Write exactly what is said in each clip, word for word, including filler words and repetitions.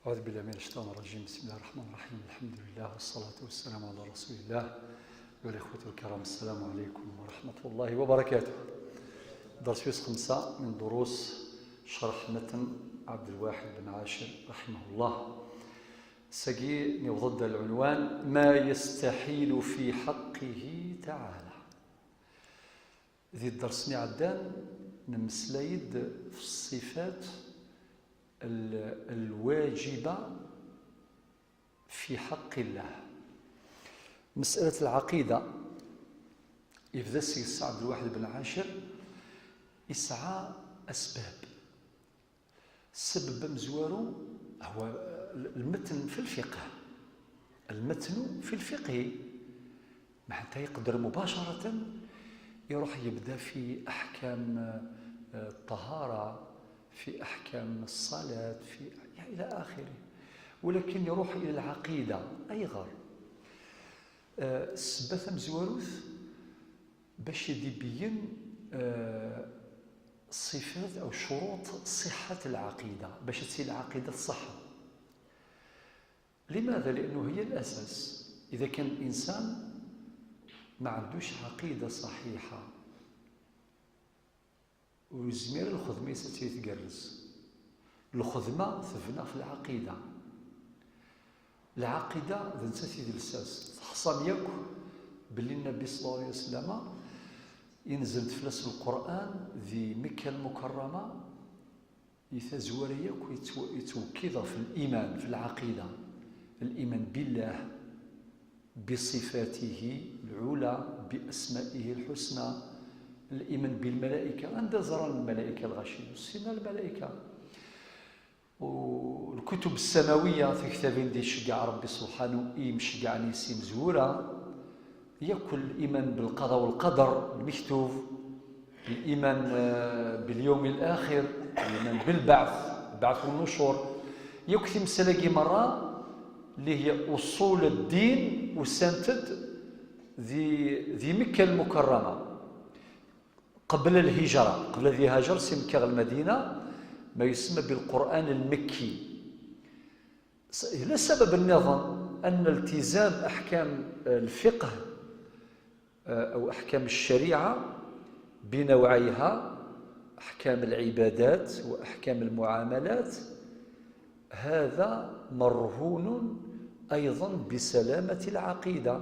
أعوذ بالله من الشيطان الرجيم. بسم الله الرحمن الرحيم. الحمد لله والصلاة والسلام على رسول الله. أيها الإخوة الكرام، السلام عليكم ورحمة الله وبركاته. درس ويس خمسة من دروس شرح متن عبد الواحد بن عاشر رحمه الله. Sagi نوضد العنوان: ما يستحيل في حقه تعالى. Di dders-nni iɛeddan, nemmeslay-d f ṣṣifat l-, lwajiba fi ḥaqqi Llah. Mes'alat lɛaqida, yebda seg-s Ɛebdelwaḥed ben Ɛacir, yesɛa asbab. Ssebba amezwaru هو المتن في الفقه. المتن في الفقه. معناتها يقدر مباشرة يروح يبدا في أحكام، آه، الطهارة، في أحكام الصلاة، في، يعني، إلى آخره. ولكن يروح إلى العقيدة أيغر. آه، السبة تمزواروث باش يبين، آه، صفات أو شروط صحة العقيدة، باش تصير العقيدة الصحة. لماذا؟ لأنه هي الأساس. إذا كان الإنسان ما عندوش عقيدة صحيحة، ويزمير الخدمة يستي تقرز. الخدمة تبنى في العقيدة. العقيدة د نتات د لساس. تحصل ياك باللي النبي صلى الله عليه وسلم ينزل فلاس القرآن ذي مكة المكرمة، يتزوري ياك يتو-، يتوكيض في الإيمان، في العقيدة. الإيمان بالله، بصفاته العلى، بأسمائه الحسنى، الإيمان بالملائكة. عند زران الملائكة الغشيم، سيما الملائكة. والكتب السماوية، في كتابين دي شجع ربي سبحانه، إيم شجع نيسيم زورا، ياك الإيمان بالقضاء والقدر المكتوب، الإيمان، آه، باليوم الآخر، الإيمان بالبعث، البعث والنشور. ياك تمسلقي مرة اللي هي أصول الدين وسانتد ذي، ذي مكة المكرمة. قبل الهجرة، قبل ذي هاجر سي مكة المدينة، ما يسمى بالقرآن المكي. س-، إلى سبب النظام أن التزام أحكام الفقه، آه، أو أحكام الشريعة بنوعيها، أحكام العبادات وأحكام المعاملات، هذا مرهون أيضًا بسلامة العقيدة.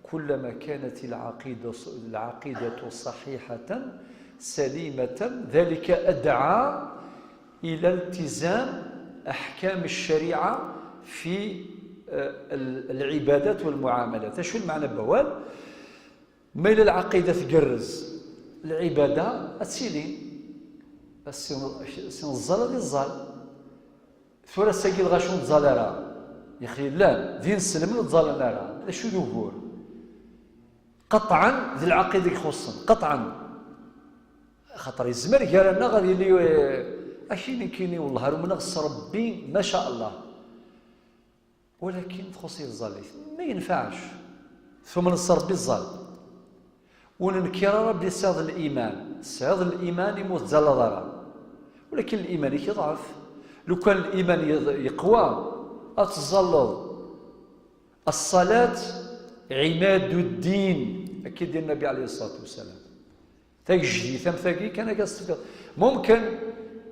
كلما كانت العقيدة ص-، العقيدة صحيحة سليمة، ذلك أدعى إلى التزام أحكام الشريعة في، آه، ال-، العبادات والمعاملات. شو المعنى بوال؟ ما إلا العقيدة تقرز، العبادة أتسيلي. السن-، السن الزال هذه الزال. Tura sagi lɣaci ur neẓẓal ara. Yaxi llan, d inesselmen ur ẓẓalen ara. D acu d ugur? Qeṭɛen d lɛaqida i ixuṣṣen, qeṭɛen. Axaṭer yezmer gar-aneɣ ad yili, eh, akini kini, wellah ar umneɣ s Rebbi, ma sha Allah. Walakin txuṣ-iyi tẓallit. Ma yenfaɛec. Tumneḍ s Rebbi ẓẓal. Ur nenkir ara belli tesɛiḍ liman. Tesɛiḍ liman imi ur tettẓallaḍ ara. Walakin liman-ik iḍɛef. Lukan liman yeḍ-, yeqwa, ad tettẓalleḍ. الصلاة عماد الدين. Akka i d-yenna Nnbi عليه الصلاة والسلام. Tagejdit am tagi kan akka s-tefkiḍ. ممكن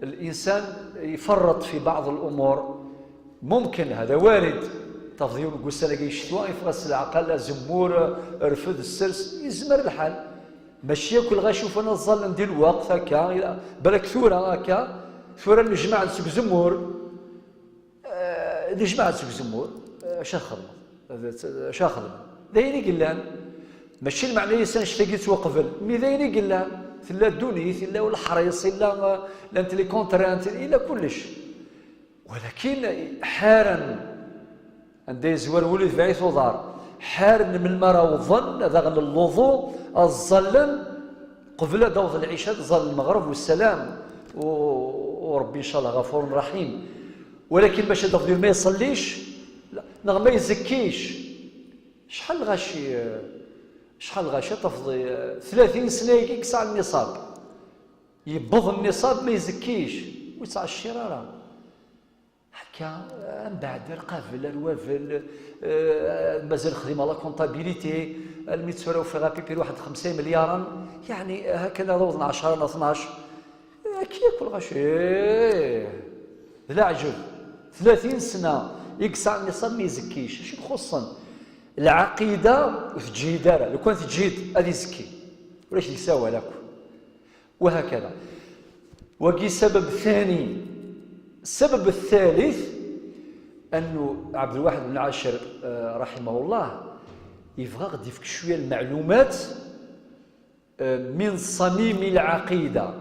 الإنسان يفرط في بعض الأمور. ممكن، هذا وارد. Tafeḍ yiwen n wussan-agi ccetwa, yeffeɣ-as leɛqel, azemmur, rfed, ssers, yezmer lḥal. Mačči akk lɣaci ufan ad ẓẓallen di lweqt akka, ila-, balak tura akka, tura nejmaɛ-d seg uzemmur. Eh, nejmaɛ-d seg uzemmur, eh, acu ara xedmeḍ? Acu ara xedmeḍ? D ayen i yellan. Mačči lmeɛna-is annect-agi yettwaqbel, mi d ayen i yellan. Tella ddunit, yella leḥris, yella, eh, llant les contraintes, yella kullec. Walakin ḥaren, anda yezwar wul yetbeɛ-it uḍar, ḥaren melmi ara awḍen ad aɣen lluḍu, ad ẓẓallen, qbel ad d-taweḍ lɛica, ad ẓẓallen lmeɣreb, wassalam, u, u Rebbi, ncallah, ɣafurun raḥim. Walakin bac ad d-taweḍ ma iṣellic, neɣ ma izekkic. Acḥal lɣaci, acḥal lɣaci ad tafeḍ, eh, tlatin sna-agi yesɛa nniṣab. Yewweḍ nniṣab ma izekkic, ur yettɛeccir ara. Akka, mbeɛd ar qabel, ar wabel, eh, mazal xdimeɣ la comptabilité, almi tura ufiɣ apipir waḥed xemsa imelyaren, yeɛni, eh, akka ad awḍen ɛecra neɣ tnac. Akka yakk lɣaci, eh, d leɛǧeb. Tlatin sna i yesɛa nniṣab mi izekki, acu i ixuṣṣen? Lɛaqida ur teǧhid ara, lukan teǧhid ad izekki. Ulac deg-s awal akk. وهكذا. Wagi sabab thani. السبب الثالث أنه عبد الواحد بن عاشر، آه، رحمه الله، يبغى غادي يفك شوية المعلومات، آه، من صميم العقيدة.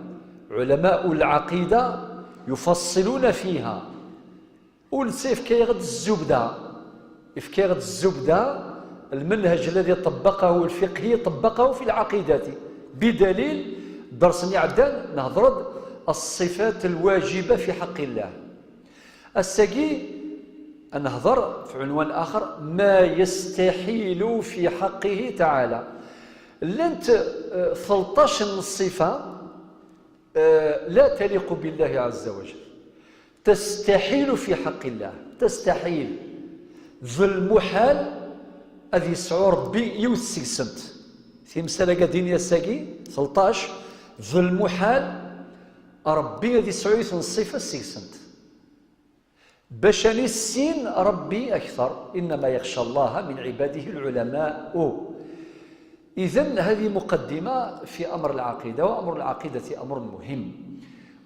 علماء العقيدة يفصلون فيها. Ur netta yefka-yaɣ-d الزبدة، yefka-yaɣ-d الزبدة، المنهج الذي طبقه الفقهي طبقه في العقيدة، بدليل الدرس اللي عدان نهضر الصفات الواجبة في حق الله. الساقي نهضر في عنوان آخر، ما يستحيل في حقه تعالى. لنت، آه، ثلطاش الصفة، آه، لا تليق بالله عز وجل. تستحيل في حق الله، تستحيل. ذو المحال أذ يسعو ربي يوت سيسنت. في مسألة قادين يا ساقي، ثلطاش، ذو المحال ربي أذ يسعو يوت الصفة سيسنت. باش نسين ربي أكثر، إنما يخشى الله من عباده العلماء. إذن هذه مقدمة في أمر العقيدة، وأمر العقيدة أمر مهم،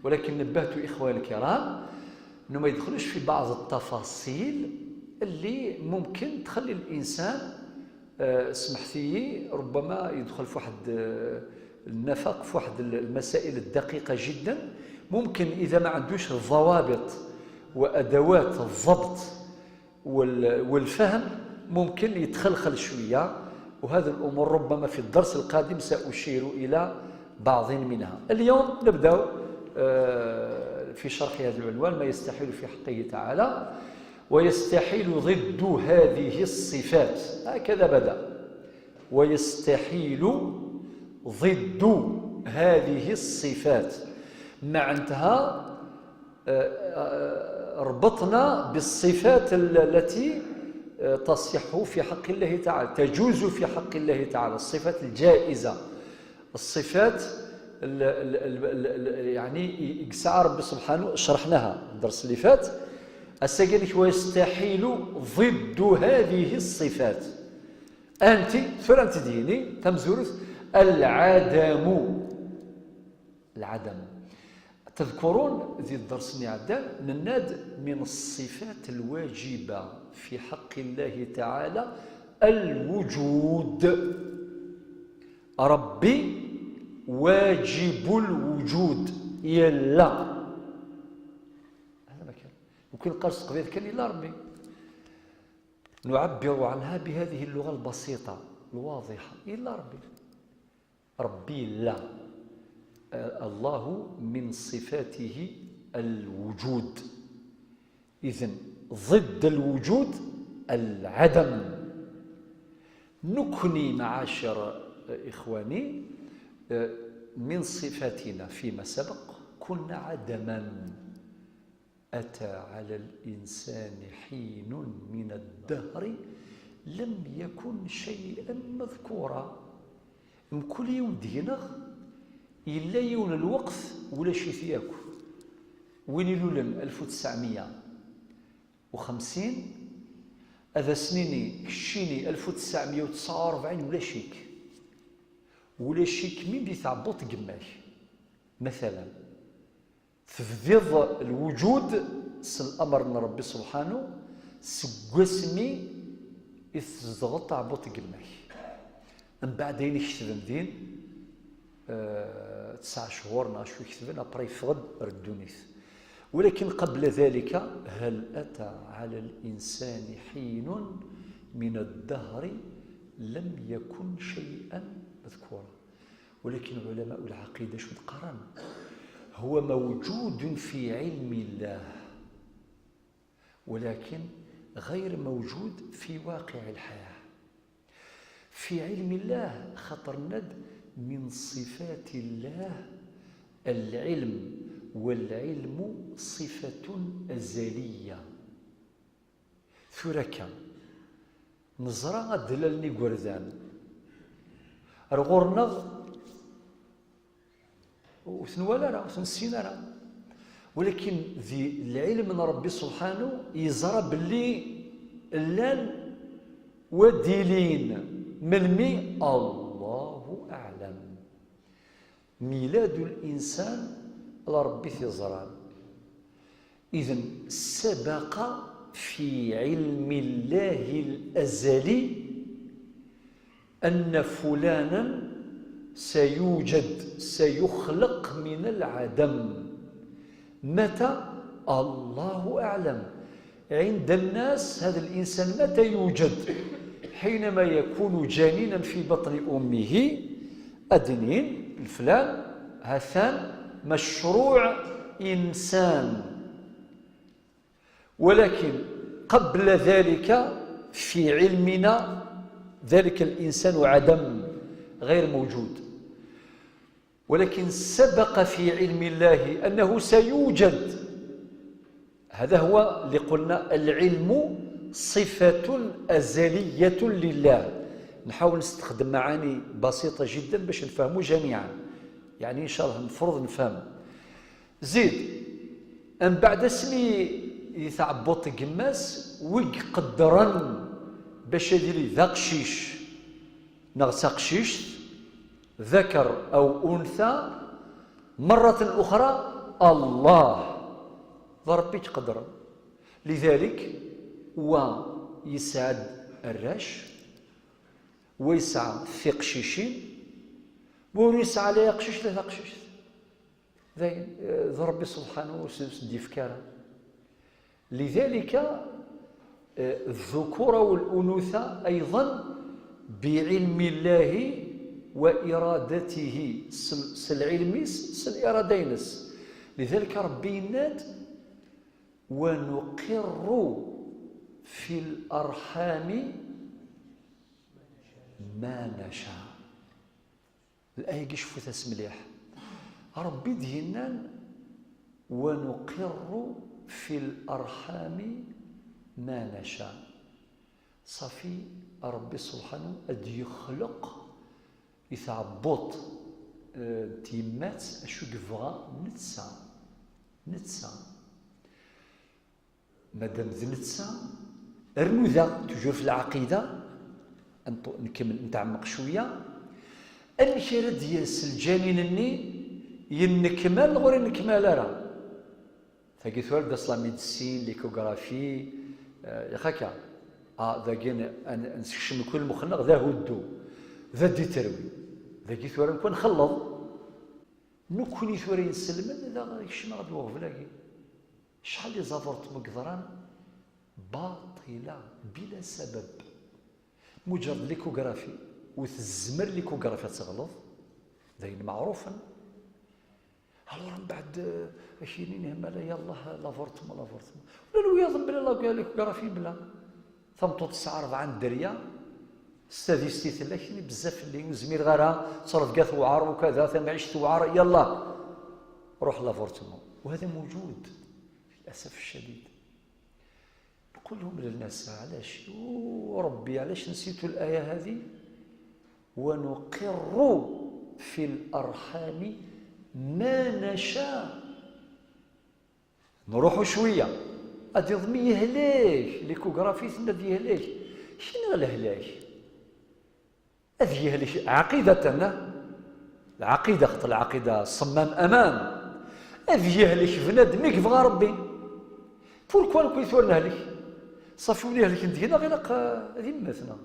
ولكن نبهت إخواني الكرام أنه ما يدخلوش في بعض التفاصيل اللي ممكن تخلي الإنسان، آه، سمحتي، ربما يدخل في واحد، آه، النفق، في واحد المسائل الدقيقة جدا. ممكن إذا ما عندوش الضوابط وأدوات الضبط وال-، والفهم، ممكن يتخلخل شوية، وهذه الأمور ربما في الدرس القادم سأشير إلى بعض منها. اليوم نبدأ، آه، في شرح هذا العنوان، ما يستحيل في حقه تعالى، ويستحيل ضد هذه الصفات، هكذا بدأ، ويستحيل ضد هذه الصفات. معناتها، آه، آه، ربطنا بالصفات ال-، التي، آه، تصح في حق الله تعالى، تجوز في حق الله تعالى، الصفات الجائزة، الصفات ال-، ال-، ال-، ال-، ال-، يعني يسعى ربي سبحانه، شرحناها الدرس اللي فات. السجنك ويستحيل ضد هذه الصفات. أنت، فرنت ديني، تمزورث العدم. العدم. تذكرون ذي الدرس اللي عدى، نناد من الصفات الواجبة في حق الله تعالى الوجود. ربي واجب الوجود، يلا. هذا ما كان. ممكن قال تقبيل كان إلا ربي. نعبر عنها بهذه اللغة البسيطة الواضحة، إلا ربي. ربي لا. آه، الله من صفاته الوجود. إذن ضد الوجود العدم. نكني معاشر إخواني، آه، من صفاتنا فيما سبق كنا عدما. أتى على الإنسان حين من الدهر لم يكن شيئا مذكورا. Mkul yiwen deg-neɣ yella yiwen n lweqt ulac-it yakk. Win ilulen ألف وتسعمية وخمسين, ad as-nini keččini ألف وتسعمية وتسعة وأربعين ulac-ik. Ulac-ik mi di tɛebbuḍt n yemma-k. Matala, tebdiḍ lwujud s lamer n Rebbi subḥanu seg wasmi i tzedɣeḍ taɛebbuḍt n yemma-k. Mbeɛd ayen i ketben din, eh, tesɛa cchur neɣ acu i ketben, après yeffeɣ-d ar ddunit. ولكن قبل ذلك، هل أتى على الإنسان حين من الدهر لم يكن شيئا مذكورا؟ ولكن علماء العقيدة شو تقرن؟ هو موجود في علم الله، ولكن غير موجود في واقع الحياة. في علم الله خاطر ند من صفات الله العلم، والعلم صفة أزلية. Tura kan, neẓra ad d-lalen igerdan. Ar ɣur-neɣ, ur ten-wala ara, ur ten-nessin ara. Walakin di lɛilm n Ṛebbi subḥanu, yeẓra belli llan wa d-ilin. Melmi? Allahu aɛlam. Miladu l-insan, ala Ṛebbi i t-iẓran. إذن سبق في علم الله الأزلي أن فلانا سيوجد، سيخلق من العدم. متى؟ الله أعلم. عند الناس هذا الإنسان متى يوجد؟ حينما يكون جنينا في بطن أمه، أدنين الفلان هثان مشروع إنسان. ولكن قبل ذلك في علمنا ذلك الإنسان عدم، غير موجود. ولكن سبق في علم الله أنه سيوجد. هذا هو اللي قلنا: العلم صفة أزلية لله. نحاول نستخدم معاني بسيطة جدا باش نفهمو جميعا، يعني إن شاء الله نفرض نفهم. زيد، أم بعد اسمي يتعبط قماس ويقدرن باش يدير ذا قشيش نغ تقشيشت، ذكر أو أنثى، مرة أخرى الله، ضرب يقدر. لذلك ويسعد الراش، ويسعى في قشيشين، ويسعى لا يقشيش لا تقشيش. ذاين، آه، ذ ربي سبحانه وتعالى. لذلك، آه، الذكورة والأنوثة أيضا بعلم الله وإرادته، سل-، سل علميس، سل إرادينس. لذلك ربي يناد: "ونقر في الأرحام ما نشاء". الآية كي شفوتها مليح، ربي دينان: "ونقر في الأرحام ما نشاء". صافي، ربي سبحانه أد يخلق يتعبط، آه، تيمات أشو يبغى نتسا، نتسا. مادام د نتسا، rnu da, toujours في العقيدة، نط-، نكمل، نتعمق شوية. أمك رد ياس الجنين الني ينكمل غير ينكمل أرى. Tagi tura d-as la médecine, l'échographie, euh, yax akka. Ah, dagi n-, n-, nsekcem kul muxenneɣ d ahuddu, d aditerwi. Dagi tura nekk nxelleḍ. Nekkni tura inselmen, da kecmeɣ-d weɣbel-agi. Acḥal des avortements i yeḍran baṭila, bila sabab. Muǧerred l'échographie, ur tezmer l'échographie ad teɣleḍ, d ayen meɛrufen. Alors, mbeɛd, eh, akini nihmala, yallah, l'avortement, l'avortement. Ula d wiyaḍ mebla la-, l'échographie, mebla. Tameṭṭut tesɛa rebɛa n dderya, s tadist i tella, kini bezzaf fell-i, ur zmireɣ ara, ttrebga tewɛer, ukada, tamɛict tewɛer, yallah, ruḥ l'avortement. وهذا موجود، للأسف الشديد. نقول لهم للناس: "علاش؟ وربي، علاش نسيتوا الآية هذه؟ ونقر في الأرحام ما نشاء". نروحوا شوية. أدي ضمي يهلك، l'échographie تناد يهلك. شنو الهلاك؟ أذ يهلك عقيدة، العقيدة، خط العقيدة صمام أمان. أذ يهلك بنادم يبغى ربي. Pourquoi نكون ثور نهلك؟ صافي، وين يهلك ندينا غير ق-، ذمتنا.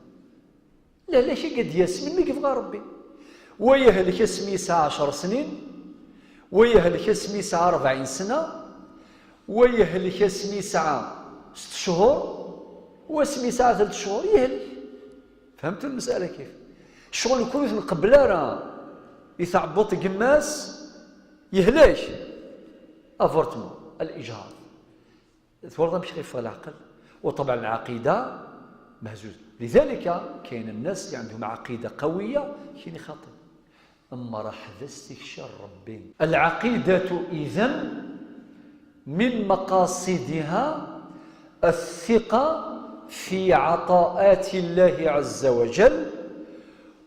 لا، لا، شي قد ياسمين ما يبغى ربي. ويهلك اسمي ساعة عشر سنين، ويهلك اسمي ساعة أربعين سنة، ويهلك اسمي ساعة ست شهور، واسمي ساعة ثلاث شهور يهلك. فهمتوا المسألة كيف؟ شغل كل نقبل راه يتعبط قماس يهلك. Avortement، الإجهاض. ثورة مش خفة العقل. وطبعا العقيدة مهزوزة. لذلك كاين الناس اللي عندهم عقيدة قوية، كاين خاطئ. Mreḥba s tikci n Ṛebbi. العقيدة إذن من مقاصدها الثقة في عطاءات الله عز وجل،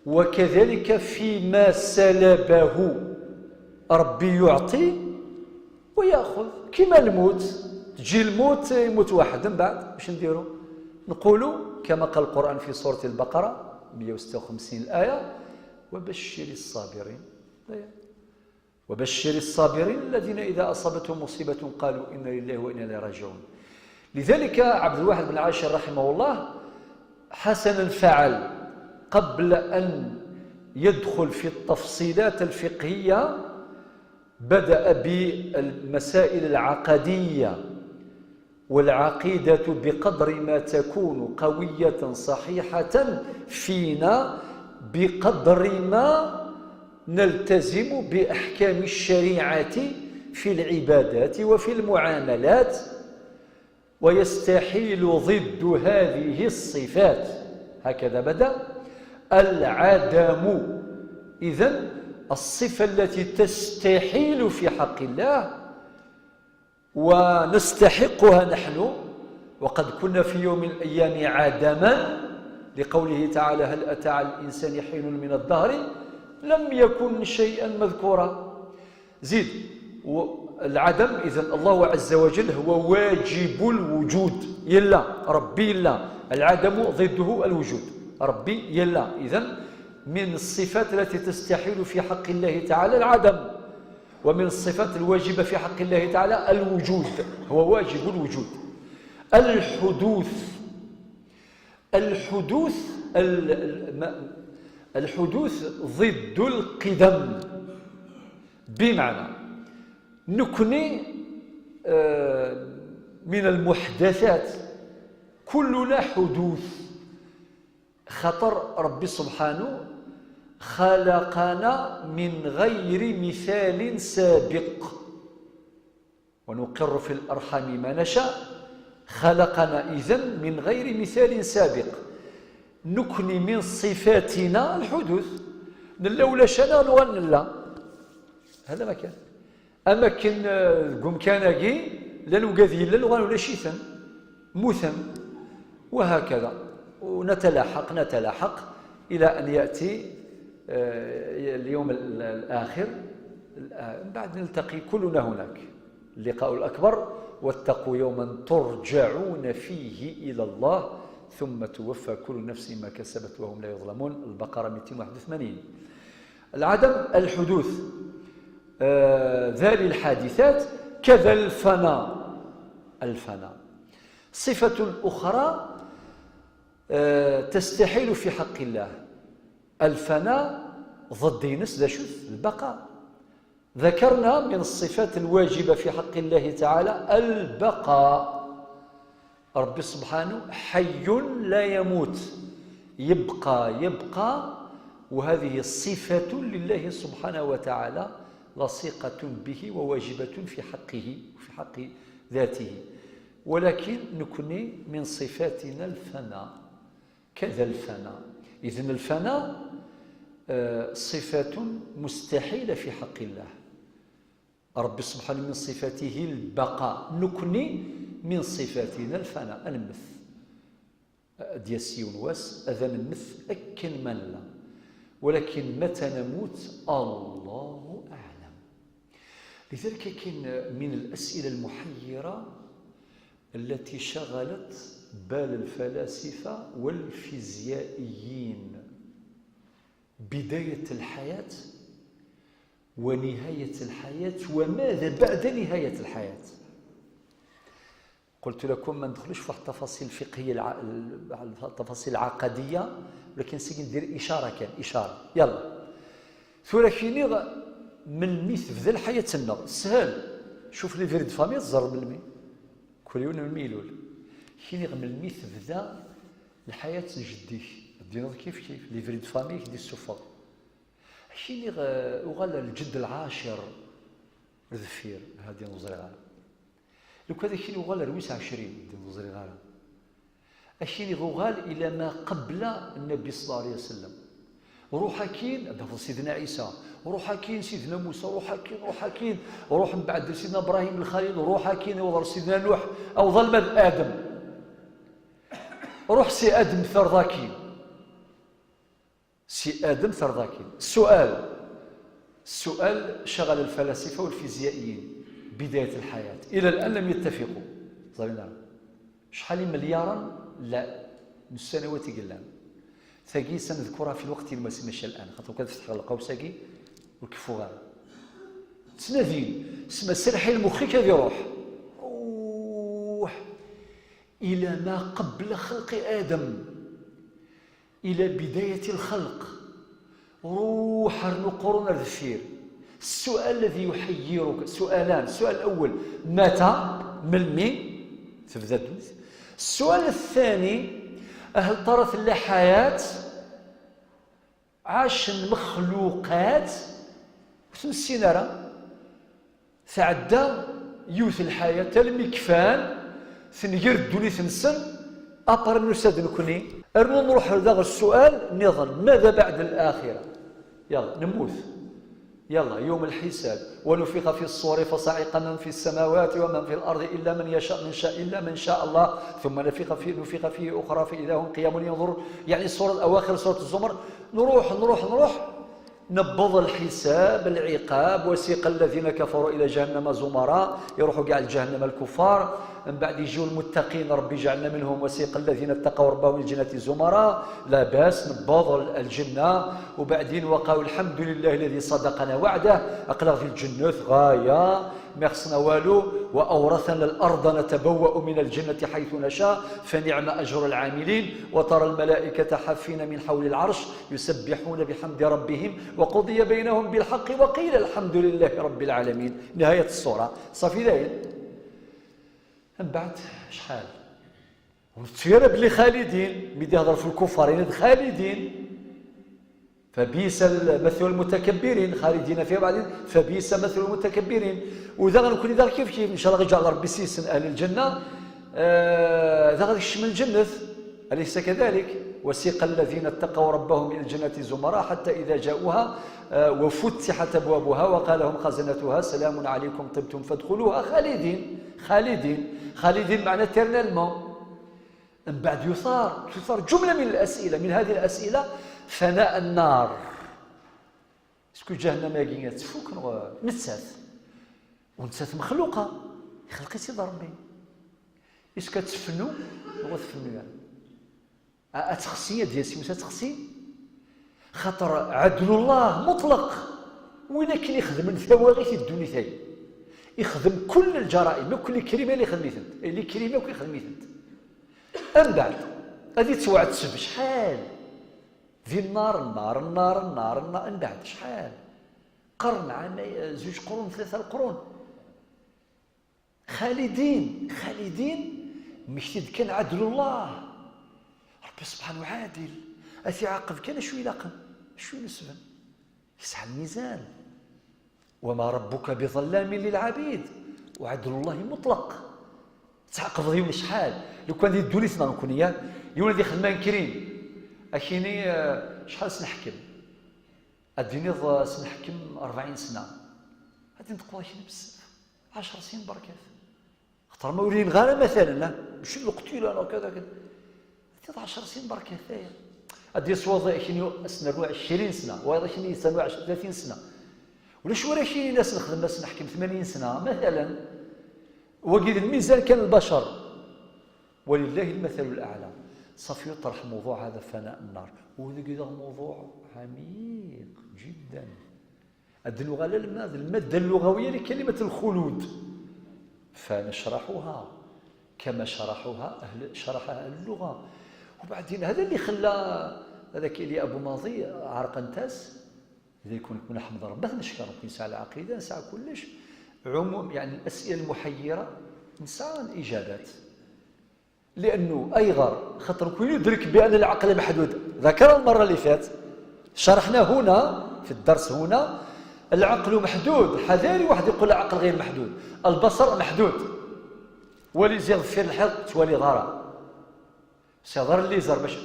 وكذلك فيما سلبه. ربي يعطي ويأخذ كيما الموت. تجي الموت، يموت واحد، من بعد واش نديرو؟ نقولو كما قال القرآن في سورة البقرة مية وستة وخمسين الآية: "وبشر الصابرين". وبشر الصابرين الذين إذا أصابتهم مصيبة قالوا إنا لله وإنا إليه راجعون. لذلك عبد الواحد بن عاشر رحمه الله حسنا فعل، قبل أن يدخل في التفصيلات الفقهية بدأ بالمسائل العقدية، والعقيدة بقدر ما تكون قوية صحيحة فينا بقدر ما نلتزم بأحكام الشريعة في العبادات وفي المعاملات. ويستحيل ضد هذه الصفات، هكذا بدأ، العدم. إذن الصفة التي تستحيل في حق الله ونستحقها نحن، وقد كنا في يوم من الأيام عدما، لقوله تعالى: "هل أتى على الإنسان حين من الدهر لم يكن شيئا مذكورا". زيد، و-، العدم، إذن الله عز وجل هو واجب الوجود، يلا، ربي يلا، العدم ضده الوجود، ربي يلا. إذن من الصفات التي تستحيل في حق الله تعالى العدم، ومن الصفات الواجبة في حق الله تعالى الوجود، هو واجب الوجود. الحدوث، الحدوث، ال-، ال-، ما-، الحدوث ضد القدم، بمعنى نكني، آه، من المحدثات، كلنا حدوث، خاطر ربي سبحانه خلقنا من غير مثال سابق، "ونقر في الأرحام ما نشاء". خلقنا إذن من غير مثال سابق. نكني من صفاتنا الحدوث، نلا ولا شنا نغال نلا. هذا ما كان. أما كن، آه، قم كان أجي، لن وقاذ يلا نغال ولا شيثن. موثن. وهكذا. ونتلاحق، نتلاحق إلى أن يأتي، آه، اليوم ال-، الآخر. الآ-، بعد نلتقي كلنا هناك. اللقاء الأكبر: "واتقوا يوما ترجعون فيه إلى الله ثم توفى كل نفس ما كسبت وهم لا يظلمون". البقرة ميتين واحد وثمانين. العدم، الحدوث، آه، ذا للحادثات، كذا الفناء. الفناء. صفة أخرى، آه، تستحيل في حق الله. الفناء ضد ينس ذا شوف البقاء. ذكرنا من الصفات الواجبة في حق الله تعالى البقاء. ربي سبحانه حي لا يموت، يبقى، يبقى، وهذه صفة لله سبحانه وتعالى لصيقة به وواجبة في حقه وفي حق ذاته، ولكن نكني من صفاتنا الفناء. كذا الفناء. إذن الفناء، آه، صفة مستحيلة في حق الله. ربي سبحانه من صفاته البقاء، نكني من صفاتنا الفناء، أنمث. ديال سيون واس، أذا نمث أكن ما نلا. ولكن متى نموت؟ الله أعلم. لذلك كاين من الأسئلة المحيرة التي شغلت بال الفلاسفة والفيزيائيين: بداية الحياة ونهاية الحياة وماذا بعد نهاية الحياة؟ قلت لكم ما ندخلوش في واحد التفاصيل الفقهية الع-، التفاصيل العقدية، ولكن سيدي ندير إشارة، كان إشارة. يلا. ثورة كيني غ-، من مي تبدا الحياة تنغ. سهل. شوف لي فيري دو فامي تزر من مي. كل يوم من مي يلول. كيني غ-، من مي تبدا الحياة جديك. دينغ كيف كيف. لي فيري دو فامي كدي السفر. كيني غ-، وغال الجد العاشر. دفير. هادي نزري غانا. لو كان كيني وغال رويس عشرين. دي نزري غانا. أكين يغوغال إلى ما قبل النبي صلى الله عليه وسلم. Ruḥ akkin, ad d-tafeḍ Sidna Ɛisa. Ruḥ akkin, Sidna Musa. Ruḥ akkin, ruḥ akkin. Ruḥ mbeɛd Sidna Ibrahim Lxalil. Ruḥ akkin, iwweḍ ɣer Sidna Nuḥ. Awḍ alma d Adem. Ruḥ si Adem terḍ akkin. Si Adem terḍ akkin. السؤال، السؤال شغل الفلاسفة والفيزيائيين بداية الحياة. إلى الآن لم يتفقوا. ظلنا شحال مليارا لا من السنوات قلنا. Tagi سنذكرها في الوقت المناسب، ماشي الآن، خاطر كان تفتح القوس هاكي والكفو غير. تنادين، سما سرحي لمخك هذه روح. روح إلى ما قبل خلق آدم، إلى بداية الخلق. روح رنو قرون الدفير. السؤال الذي يحيرك سؤالان. السؤال الأول، متى؟ ملمي تبدا الدنيا؟ السؤال الثاني، هل طرت لا حياة؟ عاش المخلوقات وتمسينا راه تعدى يوث الحياة تلمي كفان ثنجر الدنيا تنسن أبر نسد نكوني. أرنو نروح لدغ السؤال نظن، ماذا بعد الآخرة؟ يلا نموت، يلا يوم الحساب، ونفخ في الصور فصعق من في السماوات ومن في الأرض إلا من يشاء من شاء إلا من شاء الله، ثم نفخ فيه نفخ فيه أخرى فإذا هم قيام ينظرون. يعني الصورة الأواخر، سورة الزمر. نروح نروح نروح نبض الحساب، العقاب، وسيق الذين كفروا إلى جهنم زمرا، يروحوا كاع لجهنم الكفار، من بعد يجيو المتقين، ربي يجعلنا منهم، وسيق الذين اتقوا ربهم الجنة زمرا، لا باس نبض الجنة، وبعدين وقالوا الحمد لله الذي صدقنا وعده، أقلغ في الجنة غاية، ما خصنا والو، وأورثنا الأرض نتبوأ من الجنة حيث نشاء، فنعم أجر العاملين، وترى الملائكة حافين من حول العرش، يسبحون بحمد ربهم وقضي بينهم بالحق وقيل الحمد لله رب العالمين. نهاية السورة. صافي داير. من بعد شحال؟ ونتفير بلي خالدين، ميدي يهضر في الكفار، يعني خالدين. فبئس مثل المتكبرين، خالدين فيها بعدين، فبئس مثل المتكبرين. وإذا غنكون إذا كيف كيف، إن شاء الله غيجعل ربي سيسن أهل الجنة، آه، إذا غادي يشمل الجنة. أليس كذلك؟ وسيق الذين اتقوا ربهم إلى الجنة زمرا حتى إذا جاءوها، آه، وفتحت أبوابها وقال لهم خزنتها سلام عليكم طبتم فادخلوها خالدين. خالدين، خالدين معنى éternellement. من بعد يثار، تثار جملة من الأسئلة، من هذه الأسئلة فناء النار. Est-ce que جهنم هاكي تفك نغ-، نتسات؟ ونتسات مخلوقة، يخلق سيدي ربي. Est-ce que تفنو؟ نغ تفنو يعني. أ-، أتخسي، أدياسي، وتخسي؟ خاطر عدل الله مطلق. وين كان يخدم ثواغيث الدنيا ثاني؟ يخدم كل الجرائم، كل كريمة اللي خدميتنت، اللي كريمة كل خدميتنت. من بعد، هذه توعد تسب شحال؟ ذي النار، النار، النار، النار، النار، من بعد شحال؟ قرن، عامين، زوج قرون، ثلاثة القرون. خالدين، خالدين، مكتب كان عدل الله. ربي سبحانه عادل. أثي عاقب كان شو يلاقن؟ شو ينسبن؟ يسعى الميزان. وما ربك بظلام للعبيد. وعدل الله مطلق. تعقب يوم شحال؟ لو كان دي الدولي سنا نكون يا، يوم دي خدمان كريم. أكيني، آه، شحال سنحكم؟ أديني ض-، سنحكم أربعين سنة. هادي نتقوى أكيني بزاف. عشر سنين بركات. خاطر ما ولين غير مثلًا، لا، ماشي الوقت لا، لا، كذا، كذا. هادي عشر سنين بركات، هي. هادي صوض أكيني سنروح عشرين سنة، وايضا أكيني سنروح ثلاثين سنة. ولا شو راه شي ناس نخدم، ناس نحكم ثمانين سنة، مثلًا. وقيد الميزان كان البشر. ولله المثل الأعلى. صافي يطرح موضوع هذا فناء النار. وهذا كذا موضوع عميق جدًا. الدين غالا المادة، المادة اللغوية لكلمة الخلود. فنشرحها كما شرحوها أهل، شرحها أهل اللغة. وبعدين هذا اللي خلى هذاك إلي أبو ماضي عرق نتاس، إذا يكون كنا حمد ربه نشكر ربي نسعى العقيدة، نسعى كلش. عموم، يعني، الأسئلة المحيرة نسعى الإجابات. لأنه أيغر، خاطر كون يدرك بأن العقل محدود، ذكر المرة اللي فات، شرحنا هنا في الدرس هنا، العقل محدود. حذاري واحد يقول العقل غير محدود. البصر محدود. ولي زي غفير الحيط توالي غارة. سيضر اللي زر باش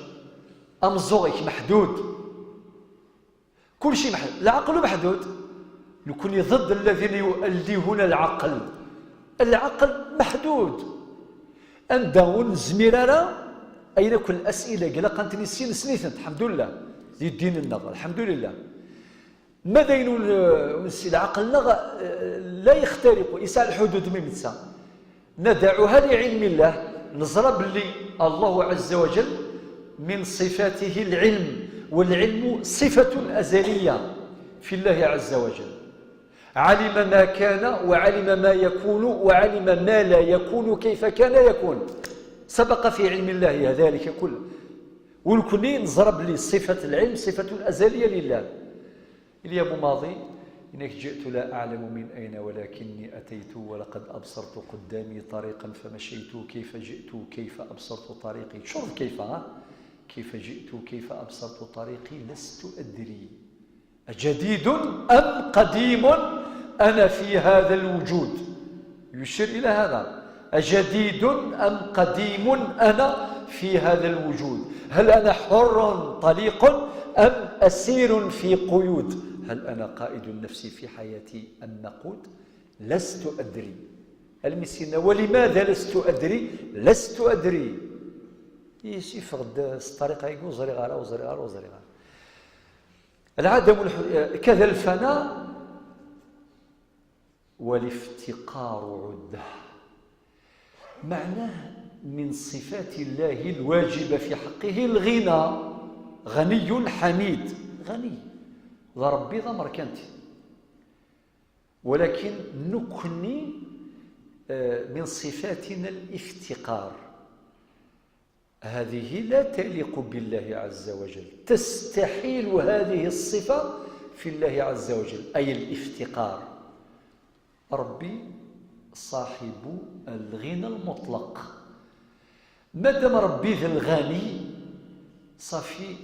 أمزوغك محدود. Kulci meḥ-, العقل محدود. Nekni ضد الذين يؤلهون العقل. العقل محدود. Anda ur nezmir ara, ayen akk الأسئلة ilaq ad ten-nissin, nessen-itent, الحمد لله, di ddin-nneɣ, الحمد لله. Ma d ayen ur, ur nessin, العقل-nneɣ, eh, لا يخترق, yesɛa الحدود mi netta. ندعها لعلم الله, neẓra belli الله عز وجل من صفاته العلم, والعلم صفة أزلية في الله عز وجل. علم ما كان وعلم ما يكون وعلم ما لا يكون كيف كان يكون. سبق في علم الله ذلك كله. Ur nekni neẓra belli صفة العلم صفة أزلية لله. Ilya Bumadi, إنك جئت لا أعلم من أين ولكني أتيت ولقد أبصرت قدامي طريقا فمشيت كيف جئت كيف أبصرت طريقي. شوف كيف، ها؟ كيف جئت كيف أبصرت طريقي لست أدري. أجديد أم قديم أنا في هذا الوجود؟ يشير إلى هذا. أجديد أم قديم أنا في هذا الوجود؟ هل أنا حر طليق أم أسير في قيود؟ هل أنا قائد نفسي في حياتي أم مقود؟ لست أدري. المسكين، ولماذا لست أدري؟ لست أدري. يسيفغ الطريقة يقول زريغ على وزريغ على وزريغ على. العدم الح-، كذا الفناء والافتقار عده. معناه من صفات الله الواجب في حقه الغنى، غني حميد، غني، ذا ربي ذا مركنتي، ولكن نكني، آه، من صفاتنا الافتقار. هذه لا تليق بالله عز وجل، تستحيل هذه الصفة في الله عز وجل، أي الافتقار. ربي صاحب الغنى المطلق. مادام ربي ذا الغني، صافي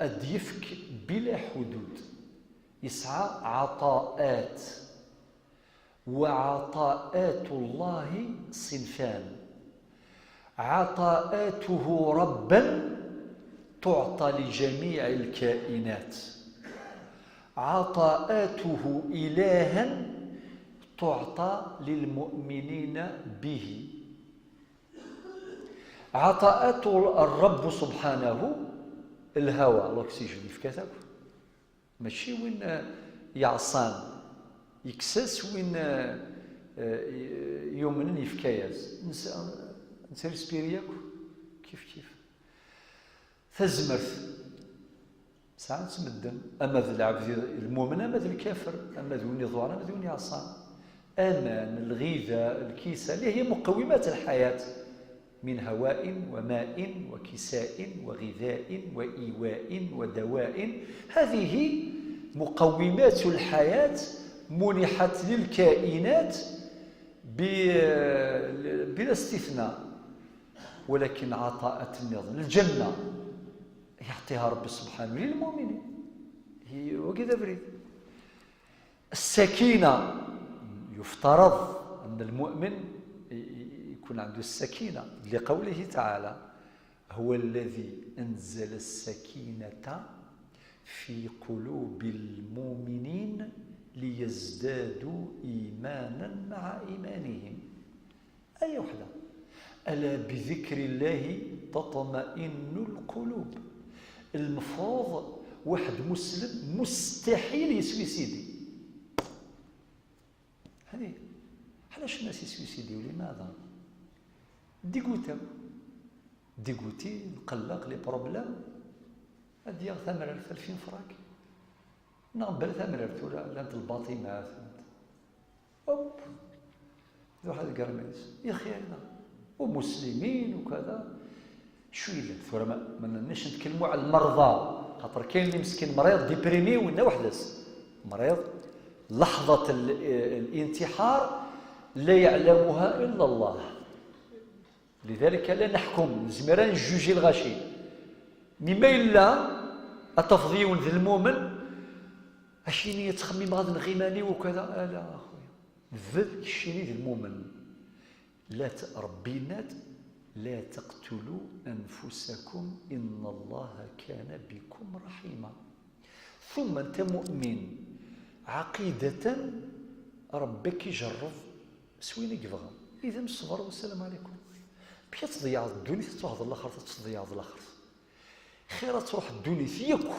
أد يفك بلا حدود، يسعى عطاءات. وعطاءات الله صنفان: عطاءاته ربا تعطى لجميع الكائنات، عطاءاته إلها تعطى للمؤمنين به. عطاءات الرب سبحانه: الهواء، l'oxygène، يفكاتك. ماشي وين، آه، يعصان، يكسس وين، آه، آه، يؤمن يفكاياز. نس-، نسرسبيري ياكو كيف كيف. تزمرت ساعات مدن، أما ذا العبد المؤمن، أما ذا الكافر، أما ذا وين يضوان، أما ذا وين يعصان. أمان، الغذاء، الكيسة، اللي هي مقومات الحياة. من هواء وماء وكساء وغذاء وإيواء ودواء. هذه مقومات الحياة منحت للكائنات ب-، بلا استثناء، ولكن عطاءات النظام الجنة يعطيها ربي سبحانه للمؤمنين. هي وكذا بريد. السكينة، يفترض أن المؤمن ي-، ي-، يكون عنده السكينة لقوله تعالى: هو الذي أنزل السكينة في قلوب المؤمنين ليزدادوا إيمانا مع إيمانهم. أي وحدة. ألا بذكر الله تطمئن القلوب. المفروض واحد مسلم مستحيل يسويسيدي. هذه علاش الناس يسويسيديو؟ لماذا؟ ديغوتاو، ديغوتي، القلق، لي بروبلام. هاد ياغ تمرارت ألفين فراك. نعم، بلا تمرارت ولا لانت الباطيمات. أوب. ذو واحد القرميس. يا أخي هذا. ومسلمين وكذا. شو إلا ثورة ما، ما نناش نتكلموا على المرضى. خاطر كاين اللي مسكين مريض ديبريمي ولا وحدس. مريض. لحظة ال-، الانتحار لا يعلمها إلا الله. لذلك لا نحكم، نزمر نجوجي الغاشي. مما إلا أتفضيون ذا المؤمن، أشيني يتخمم غاد نغيماني وكذا. آه لا أخويا. ذل كشيني ذا المؤمن. لا ت-، ربي نات: لا تقتلوا أنفسكم إن الله كان بكم رحيما. Tumma anta mu'min ɛaqidatan, Ṛebbi ad k-ijerreb s wayen i yebɣa. Idem ṣṣber wa sslam ɛlikum. Amek ad tḍeyyɛeḍ ddunit, ad tṛuḥeḍ laxert, ad tḍeyyɛeḍ laxert? Xir ad tṛuḥ ddunit yakk,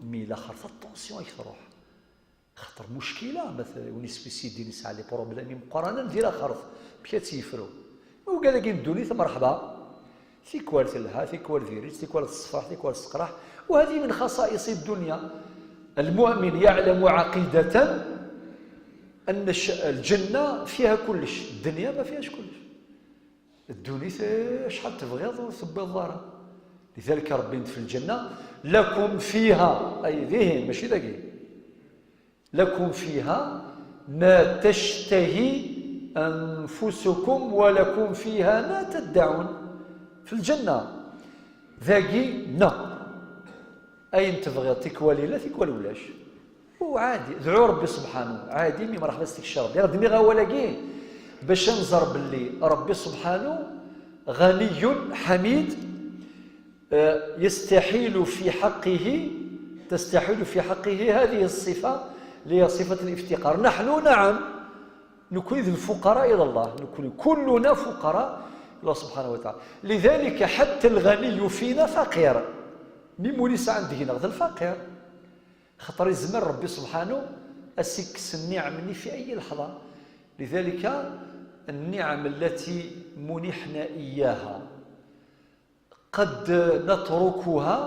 mi laxert attention ad k-tṛuḥ. Xaṭer muckila, ma t-, win iswi sidin yesɛa les problèmes imeqqranen di laxert, amek ad tt-yefru? Ugad-agi n ddunit, merḥba. Tikwal telha, tikwal diri-tt, tikwal tessefraḥ, tikwal tesseqraḥ. وهذه من خصائص الدنيا. المؤمن يعلم عقيدة أن الش-، الجنة فيها كلش، الدنيا ما فيهاش كلش. Ddunit, eh, acḥal tebɣiḍ ur tewwiḍ ara. لذلك ربي في الجنة: لكم فيها، أي ذهن، ماشي ذاكي. لكم فيها ما تشتهي أنفسكم ولكم فيها ما تدعون. في الجنة. Dagi, na. Ayen tebɣiḍ, tikwal illa, tikwal ulac. U ɛadi, dɛu Ṛebbi subḥanu, ɛadi, mi mṛeḥba s tikci Ṛebbi. Ad d-nniɣ awal-agi, bac ad nẓer belli Ṛebbi subḥanu, ɣaniyyun, ḥamid, eh, yastaḥilu fi ḥaqqihi, tastaḥilu fi ḥaqqihi hadihi ṣṣifa, li ṣifat liftiqar. Naḥnu, naɛam, nekni d lfuqara ila Llah, nekni kulluna fuqara ila Llah subḥanahu wa taɛala. Lidalika, ḥatta lɣaniyyu fina faqir. Mim win isɛan deg-neɣ d lfaqir. Xaṭer izmer Ṛebbi subḥanu ad s-ikkes nniɛem-nni fi ayyi leḥḍa. Lidalika, nniɛem allati muniḥna iyyaha. قد نتركها،